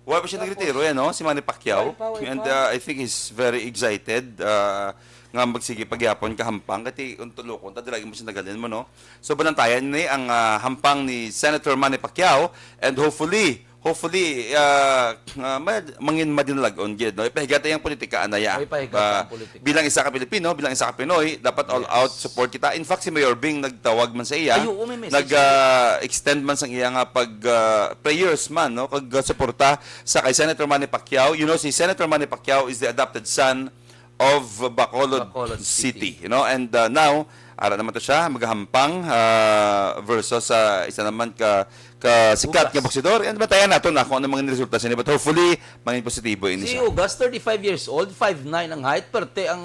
Wala pa siya Tapos, nagretiro yan, no? Si Manny Pacquiao. Wala pa, wala And pa. uh, I think he's very excited uh, nga magsige pagyapon kahampang. Kati kung tulukon, ta, dira mo siya nagalin mo, no? So, banantayan ni ang uh, hampang ni Senator Manny Pacquiao. And hopefully, hopefully, uh, uh, ma- mangin madinalagon gid, no? Ipahigata yung politika, anaya. Ay, pahigata Uh, ang politika. Bilang isa ka Pilipino, bilang isa ka Pinoy, dapat all Yes. out support kita. In fact, si Mayor Bing nagtawag man sa iya, Ay, oo, may message. nag-extend man sa iya nga pag uh, prayers man, no? Kag uh, suporta sa kay Senator Manny Pacquiao. You know, si Senator Manny Pacquiao is the adopted son of Bacolod, Bacolod City. City, you know? And uh, now, ara naman to siya, magahampang uh, versus sa isa naman ka, ka sikat Ugas. nga boksidor. And batayan nato na kung ano mga resulta sini. But hopefully, mangin positibo ini Si siya. Ugas, thirty-five years old, five nine ang height, perte ang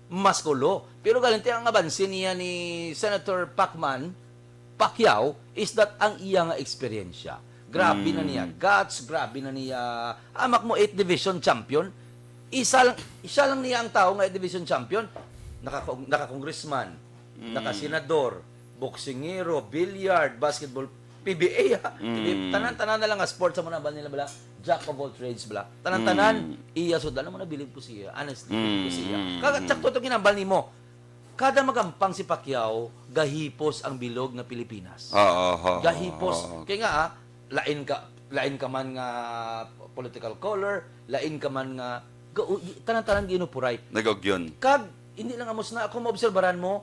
maskulo. Pero galing ti ang abanse niya ni Senator Pacman Pacquiao is that ang iya nga eksperyensya. Grabe na niya Mm. guts, grabe na niya, amak mo, eight division champion. Isa lang, isa lang niya ang tao nga eight division champion. Naka, naka-congressman, Mm. naka-senador, boksingero, billiard, basketball, P B A, ha? Mm. Tanan-tanan na lang nga sports sa muna ba nila bala? Jack of all trades bala. Tanan-tanan, Mm. iya sud, alam mo na, bilib ko siya. Honestly, bilib ko Mm, siya. mm, Kag mm. sakto to ginambal nimo. Kada magampang si Pacquiao, gahipos ang bilog nga Pilipinas. Oo, oo, Gahipos. oo. Kaya nga, ah, lain ka, lain ka man nga political color, lain ka man nga, ga-, u-, tanan-tanan ginupuray. Nag-ugyon. Kag, hindi lang amos na, kung maobserbaran mo,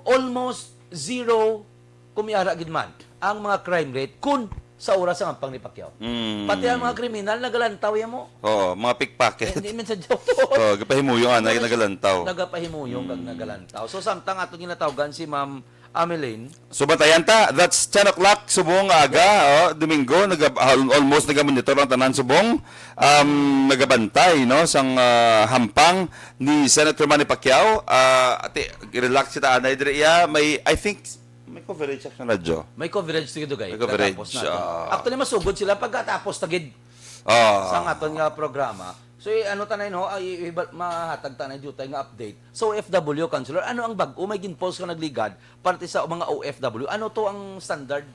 almost zero, kung may ara gid man, ang mga crime rate, kun sa oras ang ampang ni Pacquiao. Mm. Pati ang mga kriminal, nagalantaw yan mo. Oo, mga pickpocket. Eh, hindi man sa joke. Oo, gapahimuyong, ana, Mga nagalantaw. Nagapahimuyong kag Mm. nagalantaw. So, samtang ato ginatawgan si Ma'am Ameline. So, batayan ta. That's ten o'clock, subong aga, oh, Domingo, nag-, al-, almost nagamonitor ang tanan, subong. Um, nagabantay, no, sang, ah, hampang ni Senator Manny Pacquiao. Ah, ate, relax kita, anay, dire iya. May, I think, may coverage sa radyo. May coverage, sige, Dugay. May coverage, Pagkatapos na to. ah. Actually, masugod sila pagkatapos, tagid Ah. sa aton nga programa. So, i-, ano tanay, no? Ay, i-, i-, mahatag tanay jutay nga update. So, O F W, Councilor, ano ang bag-o may ginpost ka nagligad parte sa mga O F W? Ano to ang standard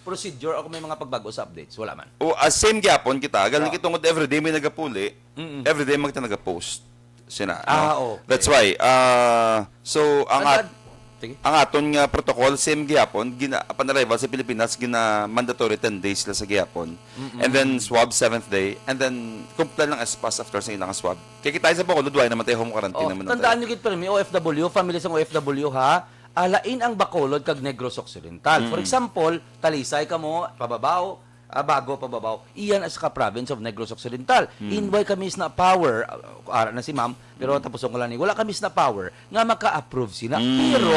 procedure o kung may mga pagbago sa updates? Wala man. O, ah, same gyapon kita. Galing Ah. kitungod everyday may nagapuli. Mm-mm. Everyday man kita nagapost. Sina, Ah, no? okay. That's why. Ah, so, ang Ang at-, ad-, sige. ang aton nga protocol, same gyapon, gina-, upon arrival sa Pilipinas, gina-mandatory ten days sila sa gyapon. Mm-mm. And then swab seventh day, and then comply lang S pass after sa ilang swab. Kaya kita sa Bacolod, wala naman tayo home quarantine Oh, naman tandaan tayo. Nyo gid, pero may O F W, family sa O F W, ha? Ah, lain ang Bacolod kag Negros Occidental. For Mm. example, Talisay kamo, pababaw, ah, Bago, pababaw. Iyan as ka province of Negros Occidental. Mm. In wala kami sa power, ah, ara na si ma'am, pero Mm. tapuson ko lang ni, wala kami sa power nga maka-approve sina. Mm. Pero,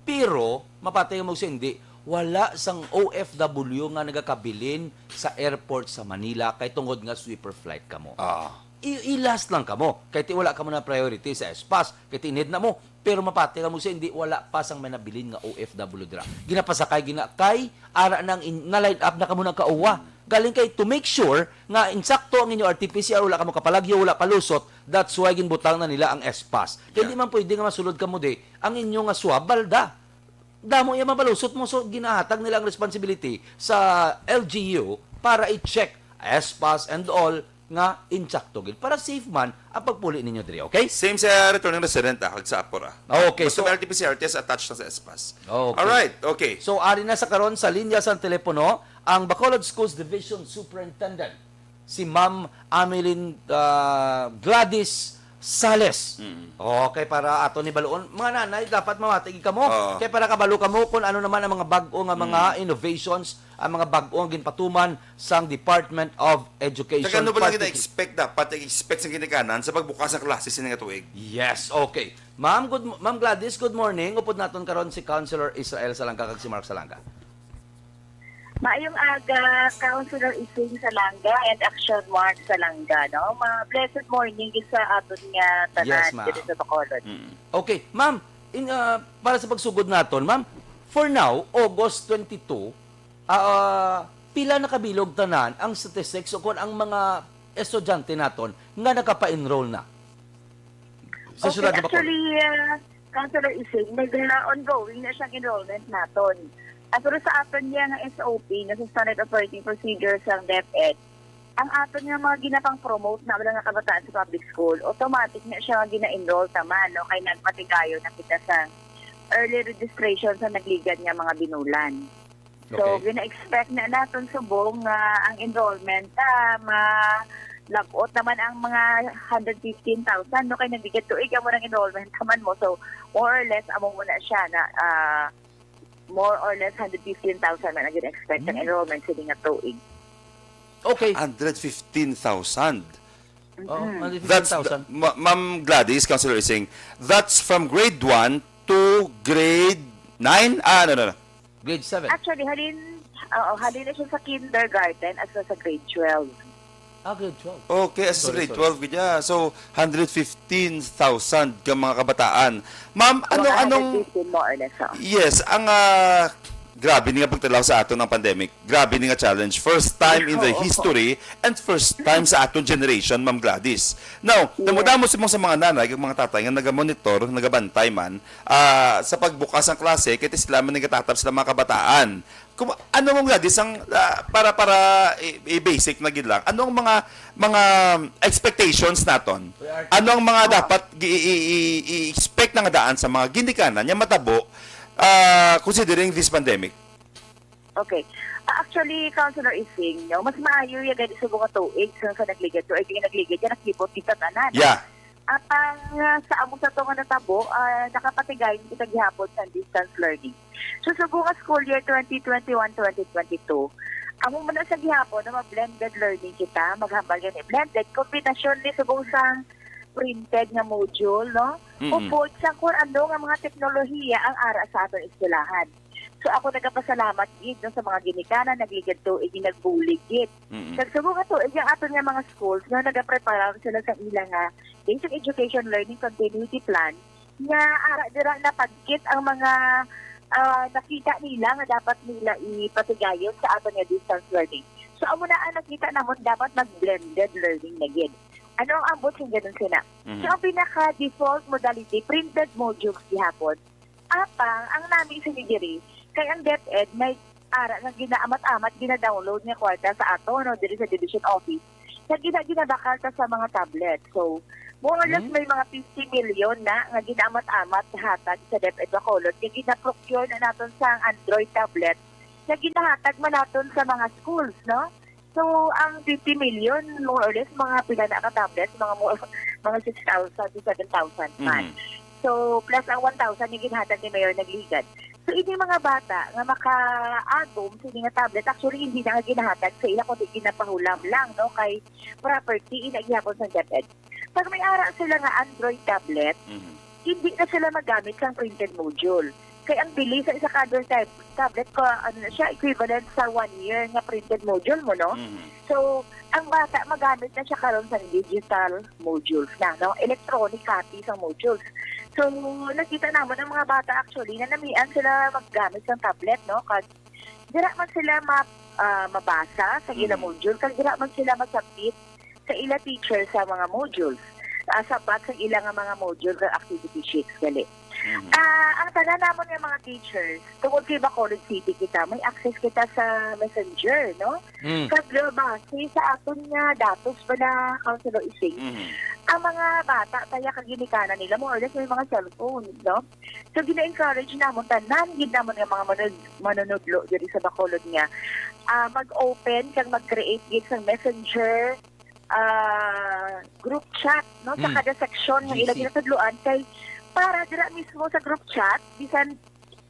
pero, mapatay mo sa hindi, wala sang O F W nga nagakabilin sa airport sa Manila kay tungod nga sweeper flight kamo. Ah. I-, i-last lang kamo. Kay ti wala kamo na priority sa S pass. Kay ti need na mo. Pero mapati kamo sa hindi, wala pa sang may nabilin nga O F W dira. Ginapasakay, gina-, kay ara nang in-, na-line up na kamo nagkauwa. Galing kay to make sure nga insakto ang inyo R T P C R, wala kamo kapalagyo, wala palusot. That's why ginbutang na nila ang S pass. Kay Yeah. di man pwede nga masulod kamo di, ang inyo nga swab, balda. Damo iya mabalusot mo, so ginahatag nila ang responsibility sa L G U para i-check S pass and all, nga insakto gid para safe man ang pagpuli ninyo diri, okay? Same sa returning resident, ah, kag sa APOR, ah. Okay, Basta so- may R T P C R test attached na sa S PAS. Okay. Alright, okay. So, ari na sa karon sa linya sa telepono ang Bacolod Schools Division Superintendent, si Ma'am Amelin, ah, Gladys Sales. Okay, para ato ni baluon, mga nanay, dapat mawati gid kamo. Oo. Kay para kabalo kamo kung ano naman ang mga bag-o nga mga innovations, ang mga bag-o nga ginpatuman sang Department of Education. Kag ano ba lang Partic- gina-expect dapat i-expect sa ginikanan sa pagbukas sa klase sini nga tuig? Yes, okay. Ma'am, good, Ma'am Gladys, good morning. Upod naton karon si Councilor Israel Salangga kag si Mark Salangga. Maayong aga, Councilor Ising Salanga and Action Mark Salanga, no? Ma blessed morning gid sa aton nga tanan Yes, ma'am. dito sa Bacolod. Mm. Okay, ma'am, in, ah, para sa pagsugod naton, ma'am, for now, August twenty-two, ah, pila na kabilog tanan ang statistics o kung ang mga estudyante naton nga nakapa-enroll na sa Okay, siyudad ng Bacolod? Actually, uh, Councilor Ising, nag-ongoing na siyang enrollment naton. Ah, pero sa aton niya nga S O P, nga sa Standard Operating Procedure sa DepEd, ang aton nga mga ginapang-promote na wala nga kabataan sa public school, automatic na siya nga gina-enroll taman, no? Kay nagpatigayon na kita sa early registration sa nagligad nga mga binulan. So, Okay. gina-expect na naton subong nga ang enrollment na ma labot naman ang mga hundred fifteen thousand, no? Kay nagligad tuig amo nang enrollment naman mo. So, more or less, amo mo na siya na ah, more or less hundred fifteen thousand na naging expect ang enrollment sa nga tuig. Okay. Hundred fifteen thousand. Oh, That's, hundred fifteen thousand. Ma- Ma'am Gladys, Councilor Ising, that's from grade one to grade nine? Ah, no, no, no. Grade seven. Actually, halin, oo, halin na siya sa kindergarten at sa grade twelve. Ah, grade twelve. Okay, as sa Sorry, grade sorry. twelve gid, yeah. So, hundred fifteen thousand ka mga kabataan. Ma'am, ano, Mga anong... hundred fifteen, more or less, oh. Yes, ang ah, grabe ni nga pagtalaw sa aton ang pandemic. Grabe ni nga challenge. First time in the Oo. history and first time sa aton generation, Ma'am Gladys. Now, Yes. damo-damo sa mga, sa mga nanay ug mga tatay nga nagamonitor, nagabantay man ah, sa pagbukas ng klase, kay sila man nagatatap sila mga kabataan. Kung, ano, Ma'am Gladys, ang, ah, para, para i- i-basic na gid lang, ano ang mga, mga expectations naton? Ano ang mga dapat gi- i- i- i- i-expect na nga daan sa mga ginikanan nga matabo, ah, considering this pandemic? Okay. Ah, actually, Councilor Ising, no, mas maayo yung gani subong nga tuig sa, sa nagligad. Tuig yung nagligad, yan nakibot kita tanan. Yeah. At ang ah, sa amo sa to nga natabo, ah, nakapatigayon kita gihapon sa distance learning. So, subong nga school year twenty twenty-one, twenty twenty-two, amo man na sa gihapon na mag-blended learning kita, maghambal gani blended, kombinasyon ni subong sang printed nga module, no? Mm-mm. Upod sa kung ano nga mga teknolohiya ang ara sa aton eskwelahan. So, ako nagapasalamat gid, no, sa mga ginikanan, nagligad tuig, nagbulig gid. Mm-mm. Kag subong nga tuig ang aton nga mga schools nga nagaprepara sila sa ila nga basic education learning continuity plan nga ara dira napagkit ang mga ah, nakita nila nga dapat nila ipatigayon sa aton nga distance learning. So, amo na ang nakita namon dapat mag-blended learning na gid. Ano ang ambot sa ganun sina? Mhm. So, ang pinaka-default modality, printed modules gihapon. Apang, ang nami sa diri, kay ang DepEd may ara nga ginaamat-amat, gina-download nga kwarta sa ato, no, diri sa division office, nga gina ginabakal ta sa mga tablet. So, more or less Hmm? may mga fifty million na nga ginaamat-amat hatag sa DepEd Bacolod, nga gina-procure na naton sa Android tablet, nga ginahatag man naton sa mga schools, no? So, ang fifty million, more or less, mga pila na ka tablet, mga more, mga six thousand to seven thousand man. Mhm. So, plus ang one thousand nga ginhatag ni Mayor Nagligad. So, ini mga bata nga makaagom sa ini nga tablet, actually, hindi na nga ginahatag sa ila, kundi ginapahulam lang, no? Kay property, ina gihapon sa DepEd. Pag may ara sila nga Android tablet, Mhm. hindi na sila magamit sa printed module. Kay ang bili sa isa ka Android tab- tablet, ko, ano na siya, equivalent sa one year nga printed module mo, no? Mhm. So, ang bata magamit na siya karon sa digital modules na, no? Electronic copy sa modules. So, nakita naman ang mga bata actually na namian sila maggamit sa tablet, no? Kag dira man sila ma, ah, mabasa sa ila Mhm. module, kag dira man sila masabit sa ila teacher sa mga modules. Ah, sabat sa ila nga mga module kag activity sheets gali. Mhm. Ah, ang tanan namon nga mga teachers, tungod kay Bacolod City kita, may access kita sa Messenger, no? Mm. Kag, uh, base sa aton nga datos pala, Councilor Ising, Mhm. ang mga bata, kaya kaginikanan nila, more or less, may mga cellphone, no? So, gina-encourage namon, tanan gid namon nga mga manud-, manunudlo diri sa Bacolod nga, ah, mag-open kag mag-create gid sa Messenger, ah, group chat, no, sa Mm. kada section nga ila G C. ginatudloan kay para dira mismo sa group chat, bisan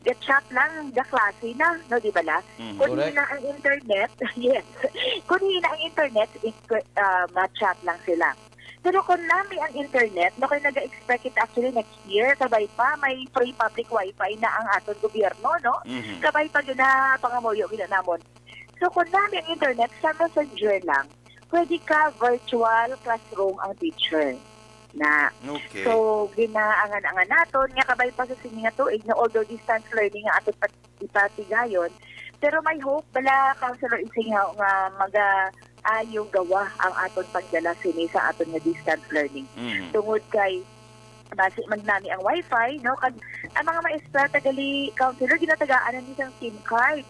ga-chat lang, ga-klase na, no, di ba la? Mm. Kung Correct. hina ang internet, yes. Kung hina ang internet, in-, ah, ma-chat lang sila. Pero kung nami ang internet, no, kay naga-expect it actually next year, kabay pa, may free public wifi na ang aton gobyerno, no? Mhm. Kabay pa gina-, pangamuyo gina namon. So, kung nami ang internet, sa Messenger lang, pwede ka virtual classroom ang teacher. Na. Okay. So, ginaangan-angan naton nga kabay pa sa sini nga tuig na although distance learning ang aton pat-, ipatigayon, pero may hope bala, Councilor Ising, nga magaayo gawa ang aton pagdala sini sa aton nga distance learning. Mhm. Tungod kay basi man nami ang wifi, no? Kag ang mga maestra, tagali, Councilor, ginatagaan na ni sang SIM card.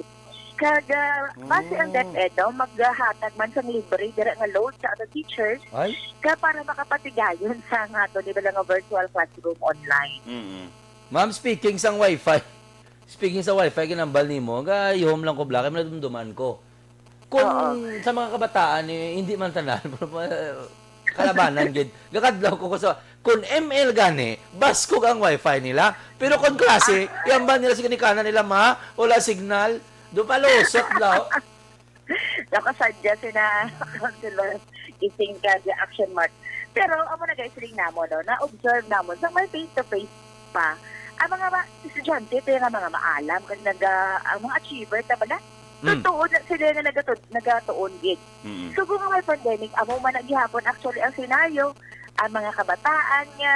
Kag, ah, basi ang Oh. DepEd, no, maghatag man sang libre dira nga load sa aton teachers Ay? ka para makapatigayon sa nga ato, di ba, nga virtual classroom online. Mm-mm. Ma'am, speaking sang wifi, speaking sa wifi, ginambal nimo, gayom lang ko, Black, ay madumduman ko. Kung Oo. sa mga kabataan, eh, hindi man tanan, kalabanan gid. Gakadlaw ko, ko sa, kung M L gani, baskog ang wifi nila. Pero kung klase, Ah. iambal nila sa ginikanan nila, ma, wala signal. Do palusot daw. Nakasadya sina Councilor Ising kag Action Mark. Pero amo na, guys, ring namo, no? Na-observe namon sa may face-to-face pa. Ang mga ma-, estudyante, pero nga mga maalam, kag naga-, ang mga achiever, ta bala? Mm. Tutuon na sila nga nagatud-, nagatuon gid. Mm. So, kung may pandemic, amo man na gihapon, actually, ang senaryo, ang mga kabataan nga,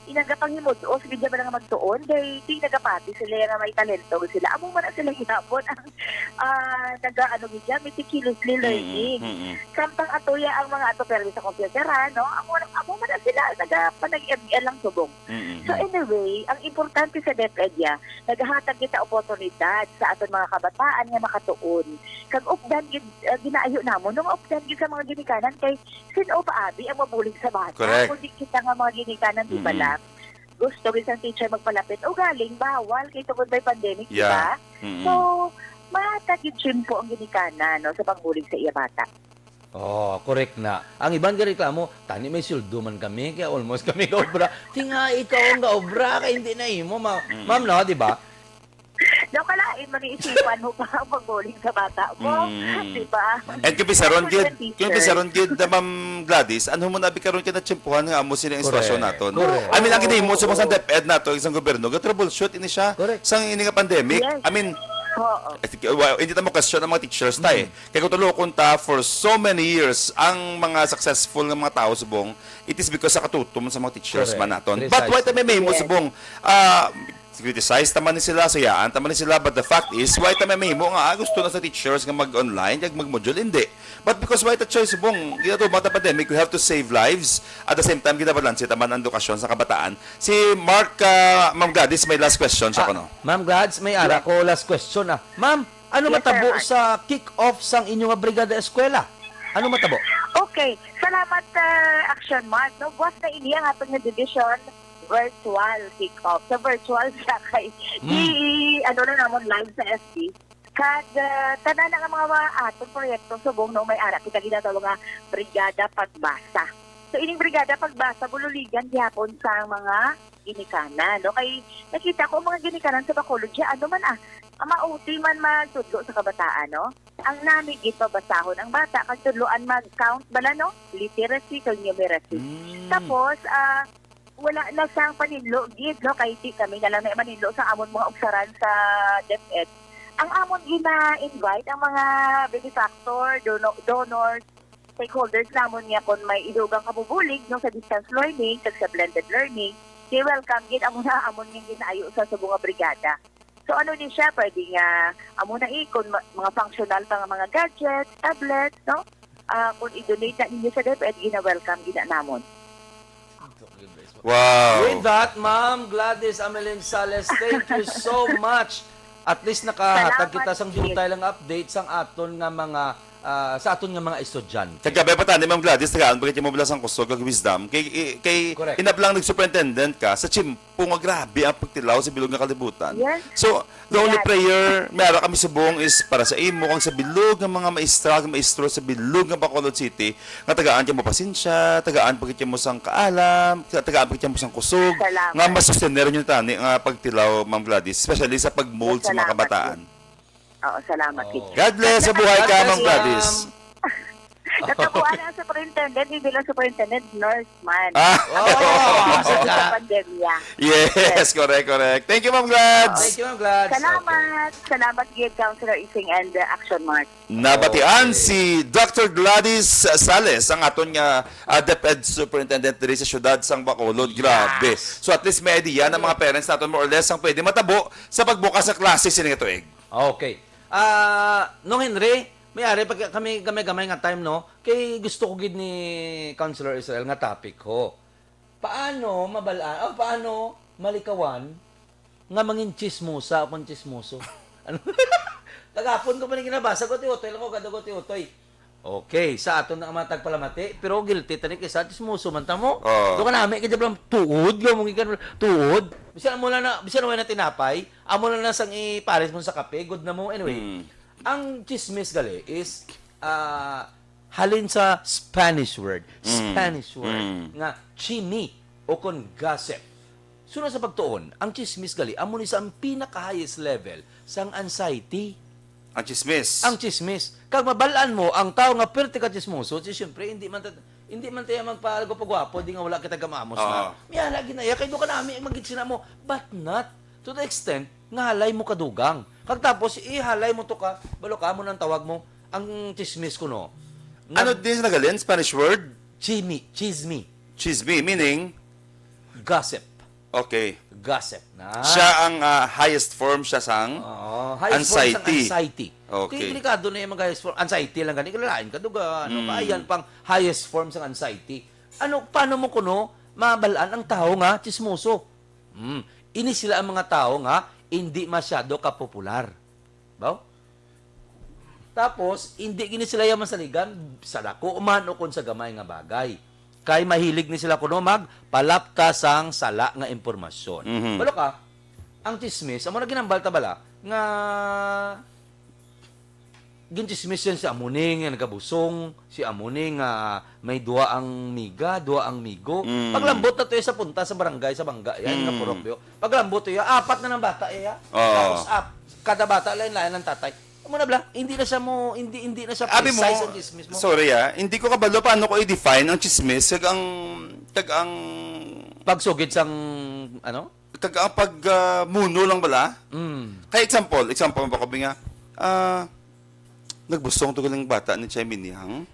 inagapanghimud-os gid ba nga magtuon, kay di nagapati sila nga may talento sila. Amo man na sila gihapon ang, ah, naga-, ano gid yan, meticulously Mm, learning. mm. Samtang atoya ang mga ato, pero sa computer, ha, no? Amo, amo man na sila, nagapanag-M L lang subong. Mm, So, mm. anyway, ang importante sa DepEd ya, nagahatag kita oportunidad sa aton mga kabataan nga makatuon. Kag updan gid, ah, ginaayo namon, no, nga updan gid sa mga ginikanan kay sin-o pa abi ang mabulig sa bata? Correct. Kundi kita nga mga ginikanan, di ba Mm. lang? Gusto gid sang teacher magpalapit. O galing, bawal kay tungod may pandemic, di Yeah. ba? Mm-mm. So, mahatag gid tiyempo ang ginikanan, no, sa pagbulig sa iya bata. Oh, correct na. Ang iban gareklamo, "Tani may sweldo man kami, kaya almost kami gaobra." Tinga ikaw ang gaobra, kay hindi na imo, ma-, Mm. ma'am, no, di ba? Daw kalain man ni isipan mo pa ang pagbulig sa bata mo, Mm. di ba? And kung pisaron Actually, gid, ang kung teacher. pisaron gid na, Ma'am Gladys, ano mo nabi karon kay natsimpuhan nga amo sila ang Correct. sitwasyon naton? Correct. I mean, ang ginahimo sa mga Oo. DepEd nato, isang gobyerno, ga-troubleshoot ini siya Correct. sang ini nga pandemic. Yes. I mean, Oo. I think, well, hindi ta mo question ang mga teachers, tay. Mm. Kay kung tulokon ta, for so many years, ang mga successful nga mga tao subong, it is because sa katutom sa mga teachers Correct. man naton. But why Precisely. ta may mahimo Yes. subong, ah, criticize ta man ni sila, sayaan ta man ni sila, but the fact is, why ta may mahimo nga, ah, gusto na sa teachers nga mag-online, kag mag-module, hindi. But because why ta choice subong, ginatubang ta pandemic, we have to save lives. At the same time, ginabalanse ta man ang edukasyon sa kabataan. Si Mark, ah, Ma'am Gladys, may last question siya Ah, kuno. Ma'am Gladys, may ara Yes. ko last question, ah. Ma'am, ano Yes, matabo Sir Mark. sa kick-off sang inyo nga Brigada Eskwela? Ano matabo? Okay. Salamat, ah, Action Mark. No, buwas na ini ang aton nga division virtual kick-off. Sa virtual siya kay Mm. i-, ano na namon live sa F B. Kag, ah, tanan na nga mga wa-, aton proyekto subong, no, may ara kita ginatawag nga Brigada Pagbasa. So, ining Brigada Pagbasa, bululigan gihapon sa mga ginikanan, no? Kay nakita ko ang mga ginikanan sa Bacolod, ano man, ah, ang ma-O T man magtudlo sa kabataan, no? Ang nami gid pabasahon ang bata, kag tudloan mag-count bala, no? Literacy kag numeracy. Mm. Tapos, ah, wala na sang paninlo gid, no? Kay di kami na lang na maninlo sa amon mga ugsaran sa DepEd. Ang amon gina-invite ang mga benefactor, dono-, donors, stakeholders namon nga kung may idugang kabubulig, no, sa distance learning kag sa blended learning, kay welcome gid amo na amon nga ginaayo sa subong nga brigada. So, ano ni siya, pwede nga amo na, eh, kung ma-, mga functional pa nga mga gadgets, tablets, no? Ah, kung i-donate na ninyo sa DepEd, gina-welcome gid na namon. Wow. With that, Ma'am Gladys Amelin Sales, thank you so much. At least nakahatag Salamat, kita sang Kit. diutay lang update sang aton nga mga ah, sa aton nga mga estudyante. Kagabi pa tani, Ma'am Gladys, tagaan pa kita mo bala sang kusog kag wisdom. Kay, kay Correct. inablang nag-superintendent ka sa chimpo nga grabe ang pagtilaw sa bilog nga kalibutan. Yes. So, the only Yes. prayer may ara kami subong is para sa imo kag sa bilog nga mga maestra kag maestro sa bilog nga Bacolod City, nga tagaan kamo pasensya, tagaan pa kita mo sang kaalam, tagaan pa kita mo sang kusog, Salamat. nga masustener nyo tani nga pagtilaw, Ma'am Gladys, especially sa pag-mold sa mga Salamat, kabataan. Oo, salamat, Kit. God bless, sa buhay ka, Ma'am Gladys. Natabuan ang superintendent, hindi lang superintendent, nurse man. Ah, Oh, Sa pandemya. Yes, correct, correct. Thank you, Ma'am Glads. Thank you, Ma'am Glads. Salamat. Salamat, Gid Counselor Ising and uh, Action Mark. Nabatian si Doctor Gladys Sales, ang aton nga ah, DepEd Superintendent diri sa siyudad sang Bacolod. Grabe. Yes. So at least may idea ng mga parents naton more or less ang pwede matabo sa pagbukas sa klase sini nga tuig. Okay. Ah, Nong Henry, may ari pa kami gamay-gamay nga time, no? Kay gusto ko gid ni Counselor Israel nga topic ho. Paano mabalaan, o paano malikawan nga mangin chismosa o kon chismoso? Ano? Kagapon ko pa ni ginabasa, guti-utoy lang ko, kada guti-utoy. Okay, sa aton na ang mga tagpalamati, pero guilty tani kay sa chismoso man tamo. Oo. Do ka nami kay jablang tuod, gamong ikan tuod. Bisan mo lang na, bisan mo na tinapay, amo lang na sang ipares mo sa kape, good na mo. Anyway, Mm. ang chismis gali is ah, halin sa Spanish word, Mm. Spanish word Mm. nga chisme o kon gossip. Suna sa pagtuon, ang chismis gali amo ni sa ang pinaka highest level sang anxiety. Ang chismis. Ang chismis. Kag mabalaan mo ang tao nga perti ka chismoso, si siyempre hindi man ta-, hindi man tayo magpagwapo-gwapo di nga wala kita gamamos na. Oo. Miya lagi na iya kay do ka nami magitsina mo, but not to the extent nga halay mo kadugang. Kag tapos ihalay mo to ka, balo ka mo nang tawag mo ang chismis kuno. Ano din nagalin? Spanish word? Chisme, chisme, Chisme, meaning? gossip, Okay. gossip na. Siya ang ah, highest form siya sang Oo, highest form sang anxiety. Anxiety. Okay. Kay delikado na yung mga highest form. Anxiety lang gani, kilalain ka, duga, ano, Mm. kaayan pang highest form sang anxiety. Ano, paano mo kuno mabalaan ang tao nga chismoso? Hmm. Ini sila ang mga tao nga hindi masyado kapopular. Baw? Tapos, hindi gini sila yaman saligan sa dako man o kung sa gamay nga bagay. Kay mahilig ni sila kuno magpalapta sang sala nga impormasyon. Mhm. Balo ka, ang chismis, amo na ginambal ta bala, nga ginchismis yan si amo ni nga nagabusong, si amo ni nga may duha ang miga, duha ang migo. Mm. Paglambot na to sa punta sa barangay, sa bangga, yan, nga Mm. propio. Paglambot to ya, apat na ng bata iya. Oo. Tapos ap, kada bata lain-lain ang tatay. Amo na bala, hindi na siya mo, hindi hindi na siya Abi mo, precise ang chismis mo. Sorry ah, hindi ko kabalo paano ko i-define ang chismis kag ang kag ang Pagsugid sang ano? kag ang pag ah, muno lang bala. Mm. Kay example, example ba ko nga ah nagbusong to galing bata ni Chai Miniang.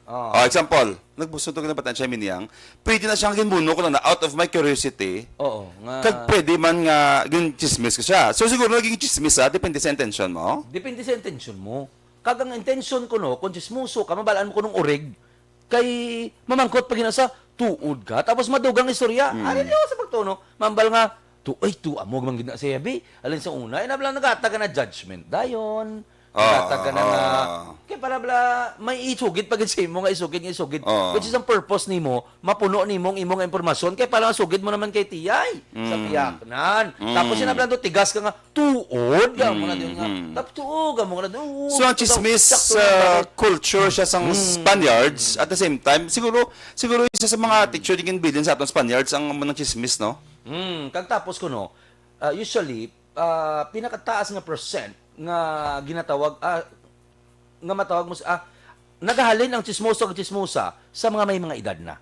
Oh. Oh, example, nagbusong to galing bata ni Chai Miniang. Pwede na siyang ginmuno ko lang na out of my curiosity. Oo, nga. Kag pwede man nga ginchismis ko siya. So siguro naging chismis siya, depende sa intention mo. Depende sa intention mo. Kag ang intention ko no, kung chismoso ka, mabalaan mo kunong urig, kay mamangkot pa gina sa tuod ka, tapos madugang istorya. Mm. Ano niyo sa pagtuno? Mambal nga, tu ay tu amo man gina sa yabi. Alin sa una, inablang nagata ka na judgment dayon. Ah, Nagata ka na nga. ah. Kay para bala, may isugid pag sa imo nga isugid nga isugid. Ah. Which is ang purpose nimo, mapuno nimo ang imo nga impormasyon. Kay para masugid mo naman kay tiyay sa Mm. piyaknan. Mm. Tapos inablang do tigas ka nga, tuod ka mo na din nga. Mm. Tapos tuod ka mo na din. Oo, So ang ikaw, chismis sakto sa lang ba? culture siya sang Mm. Spaniards at the same time siguro siguro isa sa mga teacher din bilin sa atong Spaniards ang amo ng chismis, no? Hmm, kag tapos kuno, ah, usually, ah, pinakataas nga percent nga ginatawag, ah, nga matawag mo sa, ah, nagahalin ang chismoso ug chismosa sa mga may mga edad na.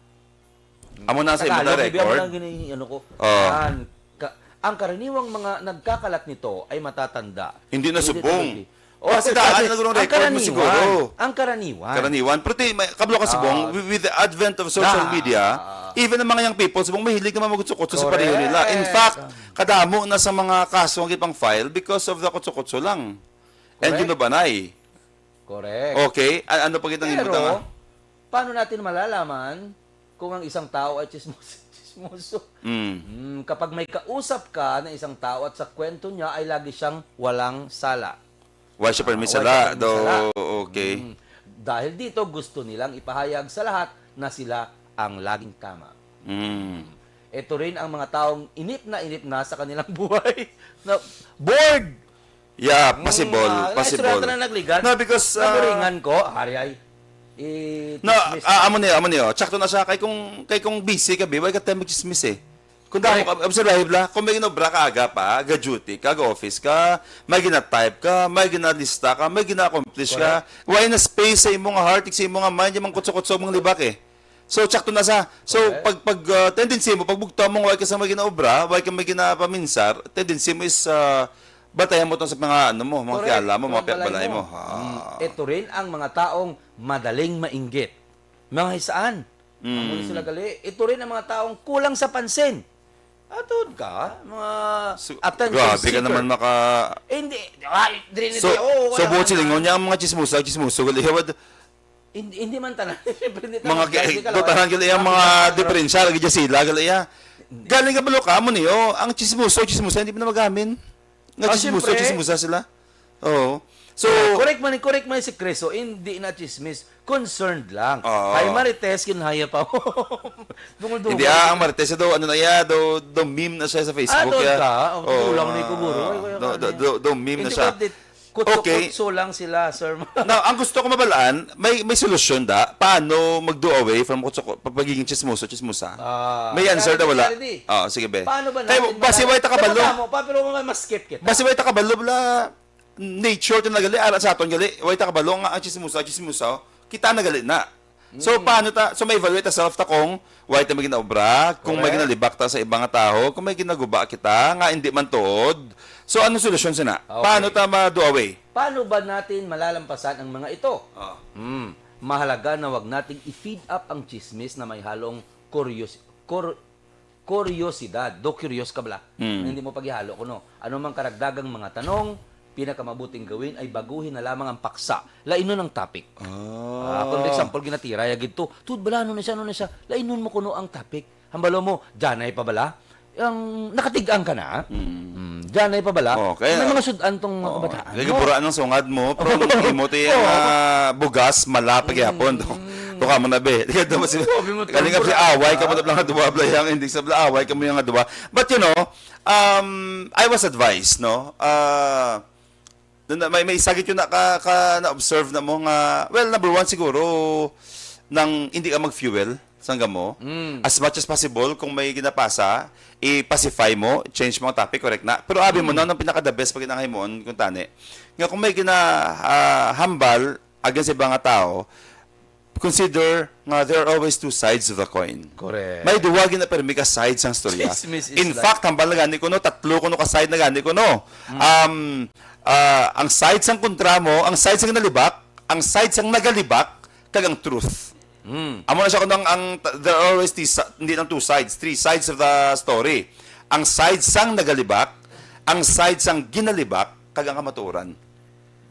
Amo na sa imo na Tagalog, ibig mo record. lang gini, ano ko, Oh. ang, ka- ang karaniwang mga nagkakalat nito ay matatanda. Hindi na Hindi subong. na subong. Oh, Kasi daan na gurong ang record mo karaniwan, siguro. Ang karaniwan. Karaniwan. Pero ti, may, kablo ka subong, Ah. with, with the advent of social Ah. media, even ang mga young people, subong mahilig na magkutso-kutso sa pareho nila. In Correct. fact, kadamo na sa mga kaso ang ipang-file because of the kutso-kutso lang. And Correct. ginubanay. Correct. Okay? A- ano pa kitang Pero, ibutang? paano natin malalaman kung ang isang tao ay chismoso? Chismoso. Mm. Mm, kapag may kausap ka na isang tao at sa kwento niya ay lagi siyang walang sala. Why siya permi Ah, sala? why siya permi Do, sala? Okay. Mm, dahil dito, gusto nilang ipahayag sa lahat na sila ang laging tama. Mm. Ito rin ang mga taong inip na inip na sa kanilang buhay. Na, bored! Yeah, Mm, possible, ah, possible. istorya na nagligan. No, because, ah, Naburingan ko, hari ay. I- No, chismis ah, na. Amo niyo, amo niyo. Tsakto na siya kay kung kay kung busy ka, bi, why ka time magchismis eh. Kung damo ka, Correct. Observe bla, kung may ginobra ka aga pa, ga duty ka, ga office ka, may gina-type ka, may ginalista ka, may gina-accomplish ka, why na space sa imo nga heart, sa imo nga mind, yung mga kutso-kutso mong libak eh. So, tsakto na sa. So, Correct. pag pag ah, tendency mo, pag bugtaw mo, why ka sa may ginaobra, why ka may ginapaminsar, tendency mo is ah, batayan mo to sa mga ano mo, mga Correct. kilala mo, mga Mga balay balay mo. mo. Ah. Mm. Ito rin ang mga taong madaling mainggit. Mga hisaan. Mm. Amo ni sila gali. Ito rin ang mga taong kulang sa pansin. Atod ka, mga So, attention grabe ka seeker. Naman maka... Eh, hindi. Ay, dili So, niya, oo, so wala buot ka silingon na. Niya ang mga chismosa, chismoso, gali, wad- Hindi, hindi man tanan. Siyempre, hindi mga tanan. Hindi ka dotanan lawan. gali ang Mga mga pinagkakaroon. Diferensya lagi dyan sila gali ya. Galing ka balo ka mo niyo, ang chismoso, chismosa hindi mo na magamin. Nga Ah, chismoso, siyempre. Chismosa sila. Oo. So, Correct man, correct man si Chris. So, hindi na chismis. Concerned lang. Oo. Hi, Marites, kinhaya pa. Dungol-dungol. Hindi, ah, ang Marites daw, ano na iya, daw, daw meme na siya sa Facebook. Ah, doon Ya. ka? Ang Oo, kulang ni ah, Kuburo. Ay, ay, daw, ay, daw, ay. daw, daw meme na Hindi siya. ba, di- kutso-kutso lang sila, sir. Now, ang gusto ko mabalaan, may may solusyon da paano mag-do away from kutso, pag pagiging chismoso, chismosa. Ah, May answer da reality, wala? reality. Ah, sige be. Paano ba Kay natin basi malaman? way ta kabalo. Sa mo, pa, pero may ma-skip kita. Basi way ta kabalo bala nature to na gali, ara sa aton gali, way ta kabalo nga ang chismosa, chismosa, kita na gali na. So, paano ta, so may evaluate ta self ta kung why ta may ginaobra, kung may Correct. Ginalibak ta sa iba nga tawo, kung may ginaguba kita nga hindi man tuod. So, ano solusyon sina? Okay. Paano ta ma-do away? Paano ba natin malalampasan ang mga ito? Ah. Hmm. Mahalaga na wag nating i-feed up ang chismis na may halong curios cur- kuryosidad. Do curious ka bala? Mm. Hindi mo paghihalo kuno. Ano mang karagdagang mga tanong, pinakamabuting gawin ay baguhin na lamang ang paksa. Lainon ang topic. Ah, kung example, ginatira ya gid to. Tud bala, ano na siya, ano na siya? Lainon mo kuno ang topic. Hambalo mo, janay pa bala? Ang nakatig-ang ka na? Mm, janay pa bala? Oh, kaya- May mga sudan tong mga Oo. kabataan. Kaya buraan ang sungad mo, pero ang imo ti ang ah, bugas, mala pa gihapon. To ka mo na be. Kaya daw si Grabe mo to, Kaling si buraan away ka. Ka mo na lang duwa bala yang hindi sa bala away kamo yung duwa. But you know, um I was advised, no. Uh, may may isa gid yun na ka, ka na observe na mo nga, well, number one siguro nang hindi ka mag-fuel sangga mo, Mm. as much as possible, kung may ginapasa, i-pacify mo, change mo ang topic, correct na. Pero abi mo na, ang pinaka-the best pag ginahimoon, kung tani, nga kung may gina, ah, hambal against sa iba nga tao, consider nga there are always two sides of the coin. Correct. May duwa gina permi ka side sang storya. Chismis is In life. Fact, hambal na gani kuno, tatlo kuno ka side na gani kuno. Um, ah, ang side sang kontra mo, ang side sang nalibak, ang side sang nagalibak, kag ang truth. Mm. Amo na siya kuno ang, ang there are always three si- hindi lang two sides, three sides of the story. Ang side sang nagalibak, ang side sang ginalibak, kag ang kamatuoran.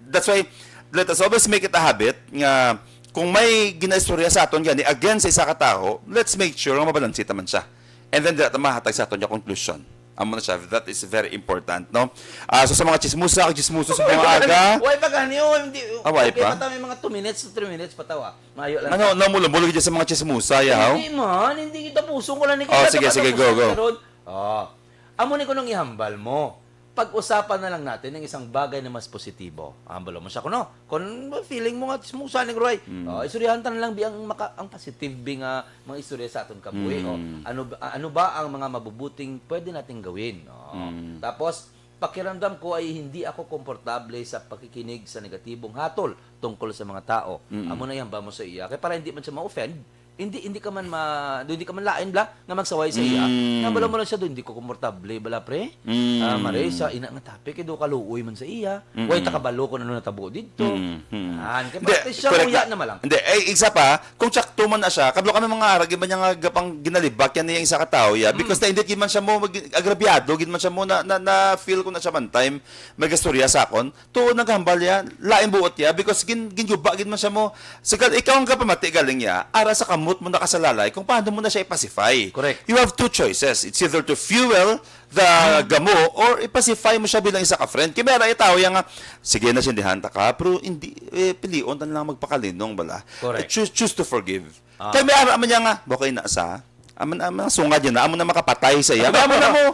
That's why let us always make it a habit nga kung may ginaistorya sa aton gani against sa isa ka tawo, let's make sure nga mabalanse ta man siya. And then dira ta mahatag sa aton nga conclusion. Amo na siya, that is very important, no? Ah, so sa mga chismosa, kag chismoso sa mga aga, Why pa gani? Oh, hindi. Ah, why Okay pa? pa tayo, may mga two minutes to three minutes pa tawa. Mayo lang. Ano, namulong-mulong dyan sa mga chismosa, yaw? Hindi man, hindi kita pusong ko lang ni Oh, sige, sige, go, go. Oh. Amo ni kunong ihambal mo. Pag-usapan na lang natin ang isang bagay na mas positibo. Hambal mo siya kuno. Kung feeling mo nga, chismosa ni Roy. Mm. Oh, istoryahan ta na lang bi ang maka, ang positive bi nga mga istorya sa aton kabuhi. Mm. Oh, ano ba, ano ba ang mga mabubuting pwede nating gawin? Oh. Mm. Tapos, pakiramdam ko ay hindi ako komportable sa pakikinig sa negatibong hatol tungkol sa mga tao. Mm. Amo na ihambal mo sa iya. Kaya para hindi man siya ma-offend, hindi hindi ka man ma, hindi ka man lain bla nga magsaway sa iya. Mm. Nga bala mo lang siya do, hindi ko komportable bala pre. Mm. Ah, Marisa, ina nga topic, eh, do kaluoy man sa iya. Mm. Way ta kabalo kung ano natabo dito. Mm, mm. Ah, kaya Hindi, practice siya, correct uya na. Na malang. Hindi, eh, isa pa, kung tsakto man na siya, kablo kami mga arag, iba niya nga gapang ginalibak yan niya isa ka tao, ya, because Mm. na hindi gid man siya mo, mag-, agrabyado gid man siya mo, na, na, na feel ko na siya man time, may gastorya sa akon, tuod naghambal ya, lain buot ya, because gin, ginguba gid man siya mo, sigal, ikaw ang kapamati galing ya, ara sa kamo mo na ka sa lalay kung paano mo na siya i-pacify. Correct. You have two choices. It's either to fuel the gamo or i-pacify mo siya bilang isa ka friend. Kaya may tawo yan nga, sige na, sindihan ta ka, pero hindi, eh, pilion ta lang magpakalinong bala. Correct. Choose, choose to forgive. Ah. Kaya may ara man niya nga, okay na sa, aman, aman ang sungad niya na, amo na makapatay sa iya. Amo na mo,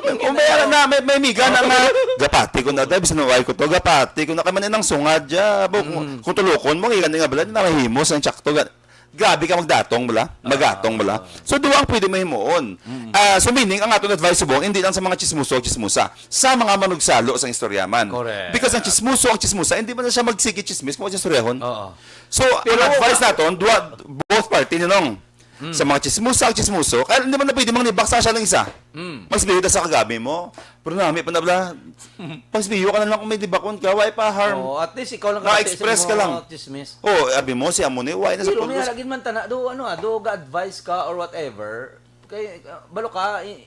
o may ara na, may, may miga na nga, gapati ko na, dahil bisan ko to, gapati ko na, kaya man ang sungad niya, bo, kung, kung tulukon mo, kaya nga bala, na mahimo sa tsakto, ga-, grabe ka magdatong bala, magatong bala. So, duwa ang pwede mahimuon. Ah, so, meaning, ang aton advice subong, hindi lang sa mga chismoso o chismosa, sa mga manugsalo sa istorya man. Correct. Because ang chismoso, ang chismosa, hindi man na siya magsige chismis kung sa istoryahon. Oo. So, ang advice naton, duwa, both party, ninong. Sa mga chismosa, ang chismoso, kaya hindi man na pwede manglibak sa siya lang isa. Mas biyo ta sa kagabi mo. Pero nami pa na bala. Pagsabiyo ka na lang kung may libakon ka, why pa harm? Oo, at least ikaw lang Na-express ka lang. Chismis. Oh, abi mo, si amo ni, why na sa Pero pag- may lagi man tana, do ano, ah, do ga-advise ka or whatever. Kay ah, balo ka i-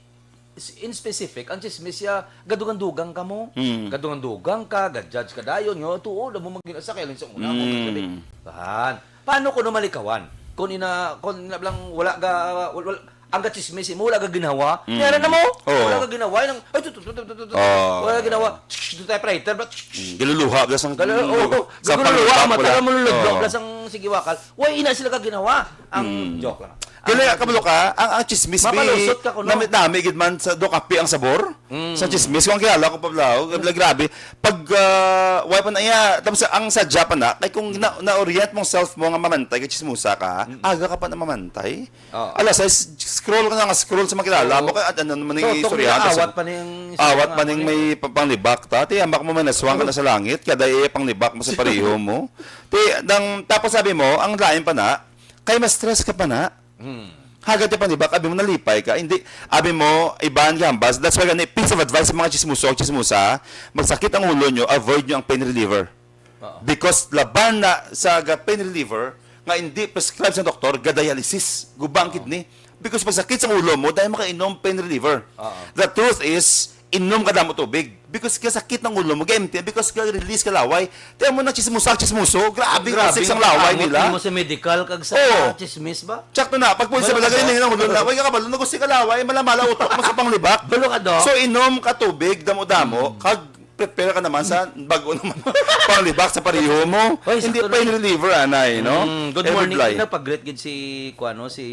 in specific, ang chismis siya, gadugang-dugang ka mo. Mm. Gadugang-dugang ka, ga-judge ka dayon, nga tuo na mo maging asa kay lang sa una mo Mm. magkabit. Tahan. Paano ko no malikawan? Kung ina, kung ina lang wala ga wala, wala, ang gachismis mo, wala ga ginawa. Mm. Kaya na mo, Oo. Wala ga ginawa, nang ay tu tu tu tu tu tu. Oo. Wala ginawa. Tutay prater ba? Mm, giluluha bla sang Galo, oh, sa giluluha, panlibak, mata wala. mo luludlo Oo. bla sang sige wakal. Way ina sila ka ginawa. Ang Mm. joke lang. Gali Ang- ka balo ka, ang, ang chismis bi, Mapalusot ka kuno. Nami, nami gid man sa do kape ang sabor. Mm. Sa chismis, kung kilala ko pa bla, oh, grabe. Pag ah, why pa na iya, tapos ang sadya pa na, kay kung na, na-orient mong self mo nga mamantay kay chismosa ka, aga ka pa na mamantay. Oo. Ala, sa s- scroll ka na nga scroll sa makilala mo, kay ano naman So, yung tong istoryahan. awat Tapos- pa ning Awat nga pa ning ano may pa- panglibak ta. Ti, ambak mo manaswang ka na sa langit, kada iya panglibak mo sa pariho mo. Ti, dang, tapos sabi mo, ang lain pa na, kay ma-stress ka pa na. Hmm. Hagad ka panglibak, abi mo nalipay ka. Hindi, abi mo, iban ka hambas. That's why gani, piece of advice sa mga chismoso, chismosa, magsakit ang ulo nyo, avoid nyo ang pain reliever. Oo. Because laban na sa ga- pain reliever, nga hindi prescribe sa doktor, ga-dialysis, guba ang kidney. Because pag sakit sa ulo mo, dahil makainom pain reliever. Oo. The truth is, inom ka damo tubig. Because kasakit ng ulo mo, ga-empty, because ga-release ka laway. Tiyan mo na chismosa, chismoso, grabe, Grabe kasik sang yung laway pangot nila. Mo sa medical kag sa Oo. chismis ba? Tsakto na, pag pwede sa Balo ka, balagay Doc? na yung ulo na, wala ka kabalo, nagusik ka laway, malamala utak mo sa panglibak. Balo ka, Doc? So, inom ka tubig, damo-damo, kag prepare ka naman sa bago naman panglibak sa pariho mo. Oy, Hindi sakto na pain yun. reliever, anay, no? Mm, good Every morning. blind. Ina, pag-greet gid si, kuano, si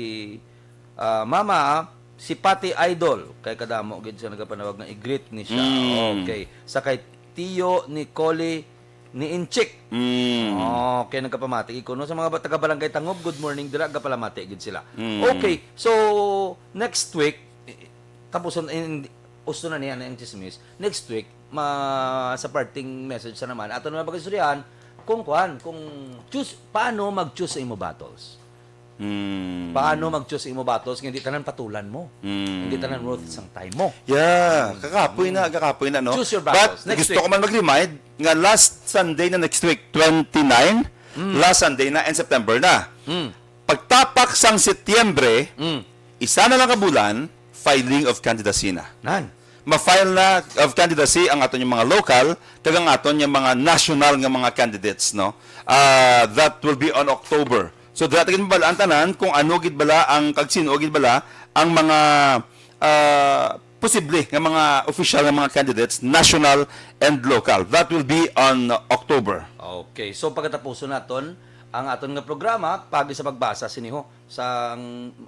ah, Mama, si Pati Idol. Kay kadamo gid siya nagapanawag nga i-greet ni siya. Mm. Okay. Sa kay Tiyo ni Koli ni Inchik. Mm. Okay, nagkapamati ko, no? Sa mga ba- taga Barangay Tangob, good morning dira, gapalamati gid sila. Mm. Okay, so next week, eh, tapuson in usto na niya na yung chismis. Next week, ma sa parting message sa naman ato naman pag-istoryahan kung kuan, kung choose, paano mag-choose sa imo battles. Mm. Paano mag-choose sa imo battles nga hindi tanan patulan mo? Mm. Hindi tanan worth sang time mo. Yeah, kakapoy na, kakapoy na, no? Choose your But battles. Next gusto week. ko man mag-remind nga last Sunday na next week, twenty-nine, Mm. last Sunday na and September na. Mm. Pagtapak sang Setyembre, Mm. isa na lang ka bulan, filing of candidacy na. Nan. Ma-file na of candidacy ang aton yung mga local kag ang aton yung mga national nga mga candidates, no? Ah, that will be on October. So dira ta gid mabalaan tanan kung ano gid bala ang kag sino gid bala ang mga ah, posible nga mga official nga mga candidates, national and local. That will be on October. Okay, so pagkatapuson naton ang aton nga programa pagi sa pagbasa siniho sa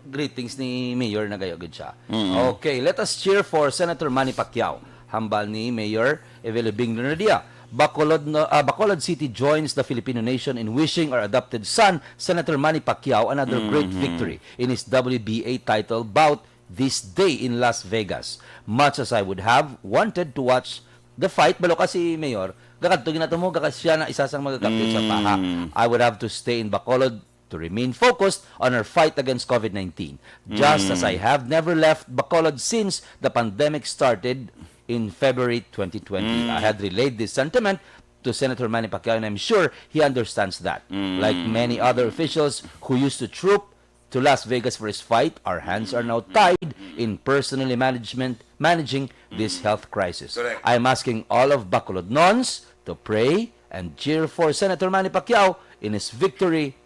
greetings ni Mayor, nagayo gid siya. Mm. Okay, let us cheer for Senator Manny Pacquiao. Hambal ni Mayor Evelyn Bing Renadia. Bacolod, no, ah, Bacolod City joins the Filipino nation in wishing our adopted son, Senator Manny Pacquiao, another great victory in his W B A title bout this day in Las Vegas. Much as I would have wanted to watch the fight, balo ka si Mayor, gakadto ginato mo, gaka siya na isa sang magagapit sa paha. I would have to stay in Bacolod to remain focused on our fight against COVID nineteen, just as I have never left Bacolod since the pandemic started in February twenty twenty. I had relayed this sentiment to Senator Manny Pacquiao, and I'm sure he understands that. Like many other officials who used to troop to Las Vegas for his fight, our hands are now tied in personally management, managing this health crisis. Correct. I'm asking all of Bacolodnons to pray and cheer for Senator Manny Pacquiao in his victory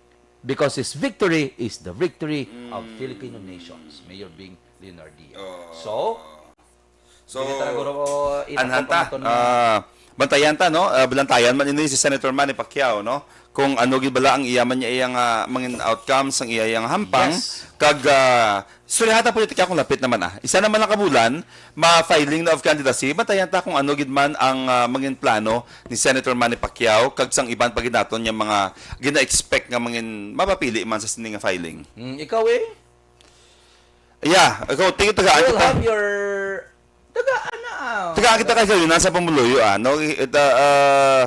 because his victory is the victory of Filipino nations. Mayor Bing Leonardia. Oh. So, So, hindi talaga, guro, anhan ta, ipapapanaton ah, bantayan ta, no? Ah, bantayan man ini si Senator Manny Pacquiao, no? Kung ano gid bala ang iya man niya iyang, ah, mangin outcomes ang iya iyang hampang, Yes. kag, ah, istoryahan ta politika kung lapit naman, ah. Isa naman lang ka bulan, ma-filing na of candidacy, bantayan ta kung ano gid man ang, ah, mangin plano ni Senator Manny Pacquiao kag sang iban pa gid naton nga mga gina-expect nga mangin mapapili man sa sini nga filing. Mm, ikaw eh, Yeah, ikaw, tingin tagaan you'll kita. Have your tagaan na. Tagaan kita kay Kayunan sa pumuluyo, ah, no? Ita, ah,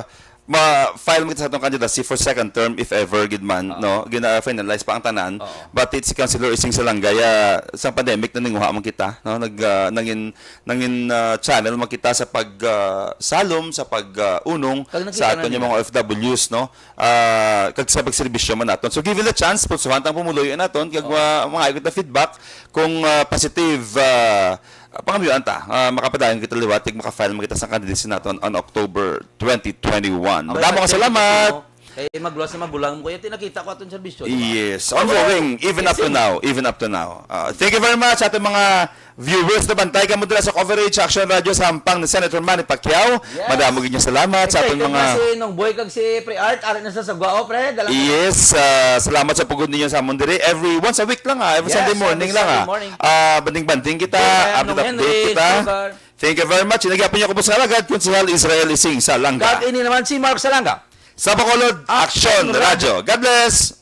ma-file mo kita sa atong candidacy for second term if ever gid man, no? Gina-finalize pa ang tanan. Oo. But it's si Councilor Ising Salangga, ya, sa pandemic na ninguha man kita, no? Nag ah, nangin nangin ah, channel man kita sa pag ah, salom, sa pag ah, unong Kag nakita sa na aton yung nila. Mga O F Ws, no? Ah, kag sa pagserbisyo man naton. So give it a chance, pulsuhan tang pumuluyo naton kag ah, mga kita feedback kung ah, positive ah, pangamyuan ta, ah, makapadayon kita liwat kag maka-file man kita sa candidacy naton on October twenty twenty-one. Madamo ka salamat. Kay magluwas na mabulang mo, kuya, tinakita ko aton serbisyo, di ba? Yes, ongoing, even up to now, even up to now. Ah, thank you very much sa ating mga viewers na bantay kamo dira sa Coverage Action Radio sa hampang ni Senator Manny Pacquiao. Yes. Madamo gid nga salamat sa ating Excited mga na si Nong Boy kag si Pre Art, ari na sa Sagwao, pre. Dala Yes, ah, salamat sa pugod ninyo sa amon diri. Every once a week lang, ah, every Yes, Sunday morning every lang, Sunday ah. Morning. Ah, banding-banding kita, Yes, update Nong update Henry, kita. Sugar. Thank you very much. Inagyapan niyo ko po sa alagad, Konsehal Israel Ising Salangga. Kag ini naman si Mark Salangga. Sa Bacolod, Action Action Radio. God bless!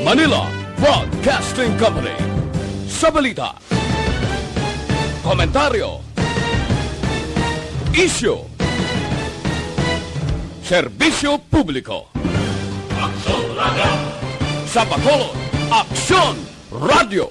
Manila Broadcasting Company. Sa balita, komentaryo, isyu, serbisyo publiko. Sa Bacolod, Aksyon Radio.